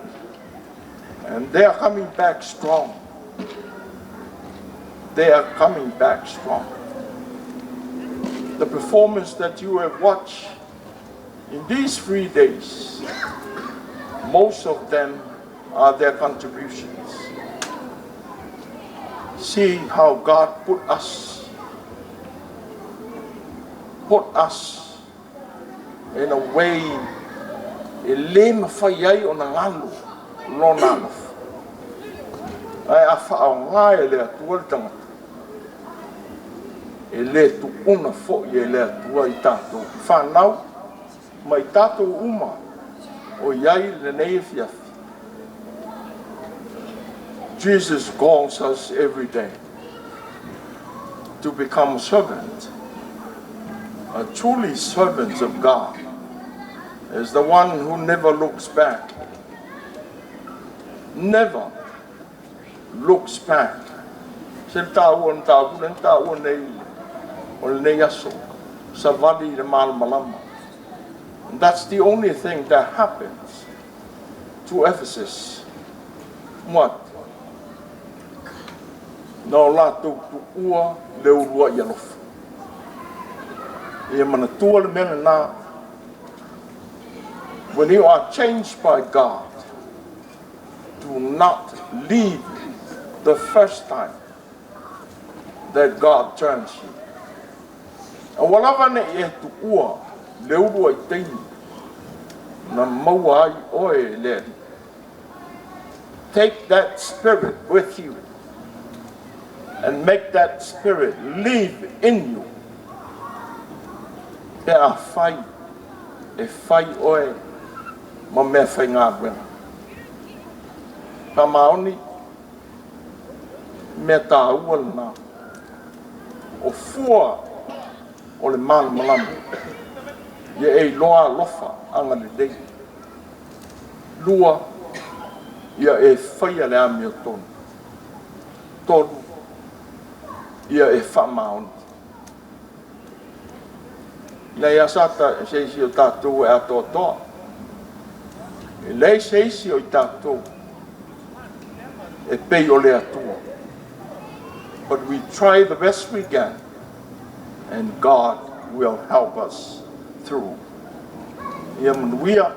And they are coming back strong. They are coming back strong. The performance that you have watched in these 3 days, most of them are their contributions. See how God put us in a way e le mafai ai ona galo lona alofa. Ae a faaaoga e le Atua le tagata, e le tuuna foi e le Atua i tatou fanau ma i tatou uma o i ai lenei afiafi. Jesus calls us every day to become a servant, a truly servant of God, is the one who never looks back. Never looks back. Se le tāua na tāua, na tāua nei o lenei aso, savali i le malamalama. And that's the only thing that happens to Ephesus. What? Na o latou tuua le uluai alofa. Ia manatua le mea lena. When you are changed by God, do not leave the first time that God turns you. Aua lava ne i e tuua le uluai taimi na maua ai oe e le Alii. Take that spirit with you and make that spirit live in you. Pe afai e fai oe ma mea faigaluega. Faamaoni mea tāua lena. O fua o le malamalama. Ia e iloa alofa agalelei. Lua, ia e faia le amiotonu. Tolu, ia e faamaoni. Leai a sa se isi o tatou e atoatoa. E leai se isi o i tatou e pei o le Atua. But we try the best we can and God will help us through. Ia manuia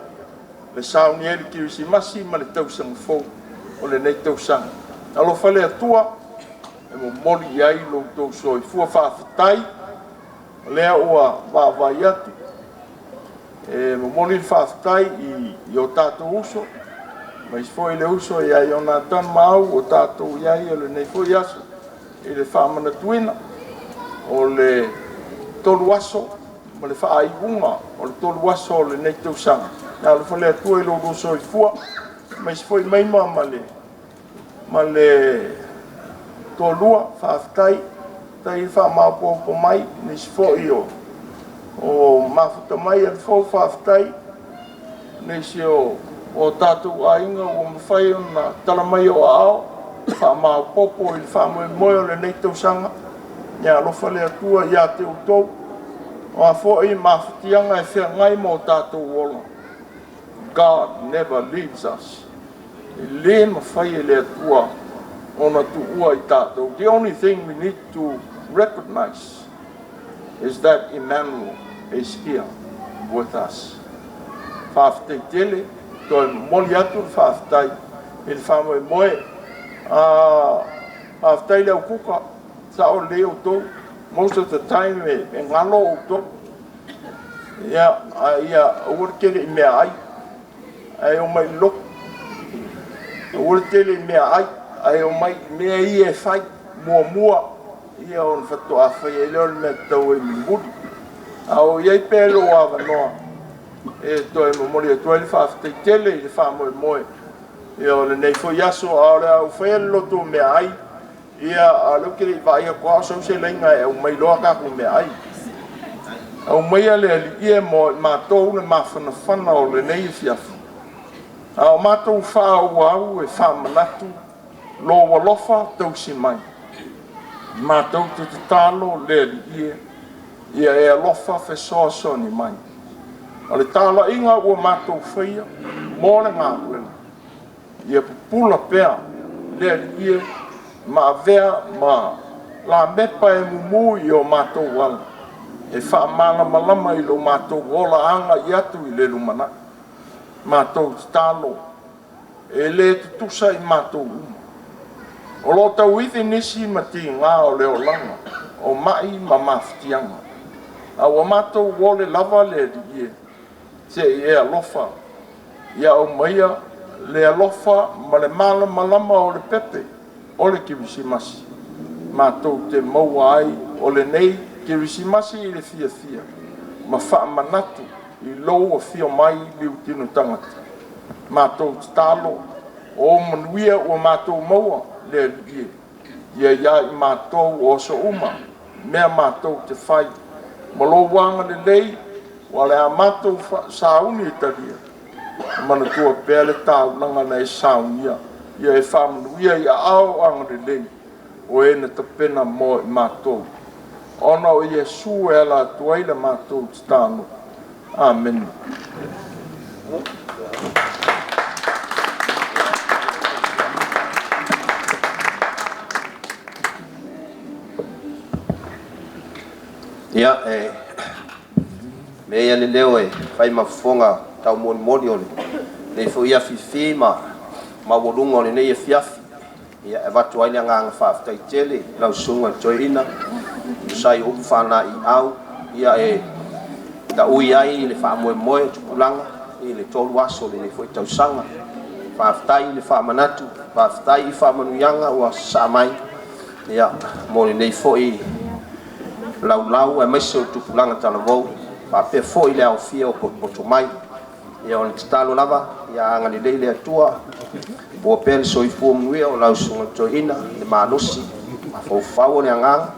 le sauni ai le Kerisimasi ma le tausaga fou o lenei tausaga. Alofa le Atua e momoli i ai lo outou soifua faafetai o lea ua vaavaai atu e momoli le faafetai i o tatou uso mai foi le uso ia Ionatana Maau o tatou i ai o lenei foi aso i le faamanatuina o le tolu aso ma le faaiuga o le tolu aso o lenei tausaga. Ia alofa le Atua i lo outou soifua mai foi maima ma le toalua faafetai tai faamaopoopo mai nisi foi o mafuta mai e le fou faafetai nisi o tatou aiga ua mafai ona tala mai o aao faamaopoopo i le faamoemoe o lenei tausaga. Ia alofa le Atua ia te outou o a foi mafatiaga e feagai ma o tatou ola. God never leaves us. E le mafai e le Atua ona tuua i tatou. The only thing we need to recognize is that Emmanuel is here with us. Faafetai tele, toe momoli atu le faafetai i le faamoemoe. Faafetai le aukuka, sao lelei outou. Most of the time e galo outou. Ia, ia, aua le tele i mea ai, ae o mai i lotu. Aua le tele i mea ai, ae o mai i mea ia e fai, muamua, ia ona faatoa fai ai lea o le mea tatau ai mulimuli. A o i ai pea lou avanoa, e toe momoli atu ai le faafetai tele i le faamoemoe. Ia o lenei foi aso, a o le a ou faia le loto mea ai, ia a leu ke le i vaai atu ao sau se laina e aumai loa tatou mea ai. Aumaia le Alii e mo i matou le mafanafana o lenei afiafi. A o matou faaauau e faamanatu lou alofa tausi mai. Matou te tatalo le Alii e, ia e alofa fesoasoani mai. O le talaiga ua matou faia mo le galuega, ia pupula pea le Alii e ma avea ma lamepa e mumu i o matou ala, e faamalamalama i lo matou ola agai atu i le lumanai. Matou tatalo, e le tutusa i matou uma. O lo o tauivi nisi ma tiga o le olaga, o mai ma mafatiaga. A ua matou ole lava le Alii e, se i e alofa, ia aumaia le alofa ma le malamalama o le pepe o le Kerisimasi, matou te maua ai o lenei Kerisimasi i le fiafia ma faamanatu i lou afio mai liutino tagata. Matou tatalo, o manuia ua matou maua le Alii e, ia ia i matou o aso uma, mea matou te fai, ma lou agalelei, ua le a matou sauni e talia, manatua pea le taulaga na e saunia, ia e faamanuia i aao agalelei, o e na tapena mo i matou. Ona o Iesu e ala atu ai le matou tatalo. Amene. Ia, e mea ia le leo e fai ma fofoga taumolimoli o lenei foi afifi ma maualuga o lenei afiafi. Ia, e avatu ai le agaga faafetai tele i lau susuga i le Toeaina, tusa ai o upu faalaeiau, ia e taui ai le faamoemoe o tupulaga i le 3 aso o lenei foi tausaga. Faafetai i le faamanatu, faafetai i faamanuiaga ua sasaa mai, ia, mo lenei foi laulau aemaise o tupulaga talavou, faapea foi le aofia o potopoto mai. Ia, o le tatalo lava, ia agalelei le Atua, maua pea le soifua manuia o lau susuga i le Toeaina, le malosi, mafaufau o le agaga,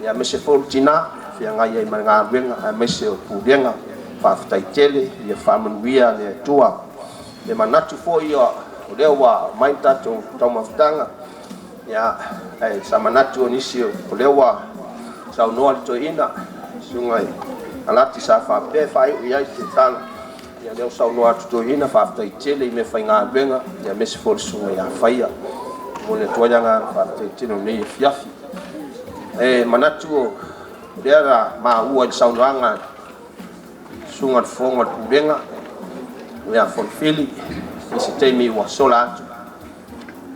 ia aemaise foi o le tina, feagai ai ma le galuega, aemaise o pulega. Faafetai tele, ia faamanuia le Atua. Le manatu foi o lea ua mai le tatou taumafataga, ia, ae sa manatu o nisi o lea ua saunoa le Toeaina, susuga i Alati sa faapea e faaiu i ai se tala. Ia lea ua saunoa atu Toeaina, faafetai tele i meafaigaluega, ia aemaise foi le susuga ia Faia. Momoli atu ai le agaga faafetai tele o lenei afiafi. E manatu o lea na maua i le saunoaga susuga le fofoga o le pulega, ia Fonifili, i se taimi ua sola atu.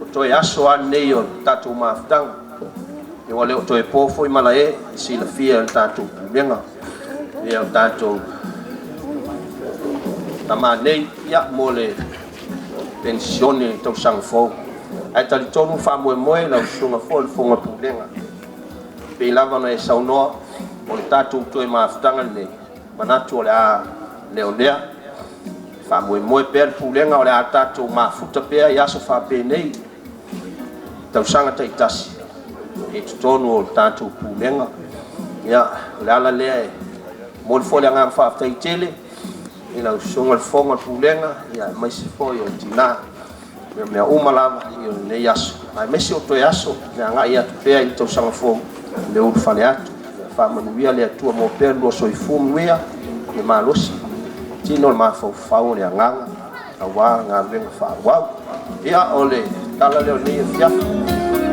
O toe aso lava lenei o le tatou mafutaga. Ia ua le o toe po foi malae e silafia e le tatou pulega. Ia o tatou tama nei, ia mo le penisione tausaga fou. Ae talitonu faamoemoe lau susuga foi le fofoga pulega. Pei lava ona e saunoa, o le tatou toe mafutaga lenei, manatu o le a leolea. Faamoemoe pea le pulega o le a tatou mafuta pea i aso faapenei, tausaga taitasi, i totonu o le tatou pulega. Ia, o le ala lea e momoli foi le agaga faafetai tele i lau susuga le fofoga o le pulega, ia aemaise foi o tina, ia mea uma lava i lenei aso, aemaise o toe aso e agai atu pea i le tausaga fou le ulufale atu. Ia faamanuia le Atua mo pea le lua soifua manuia, le malosi, tino le mafaufau o le agaga, aua galuega faaauau. Ia, o le tala lea o lenei afiafi.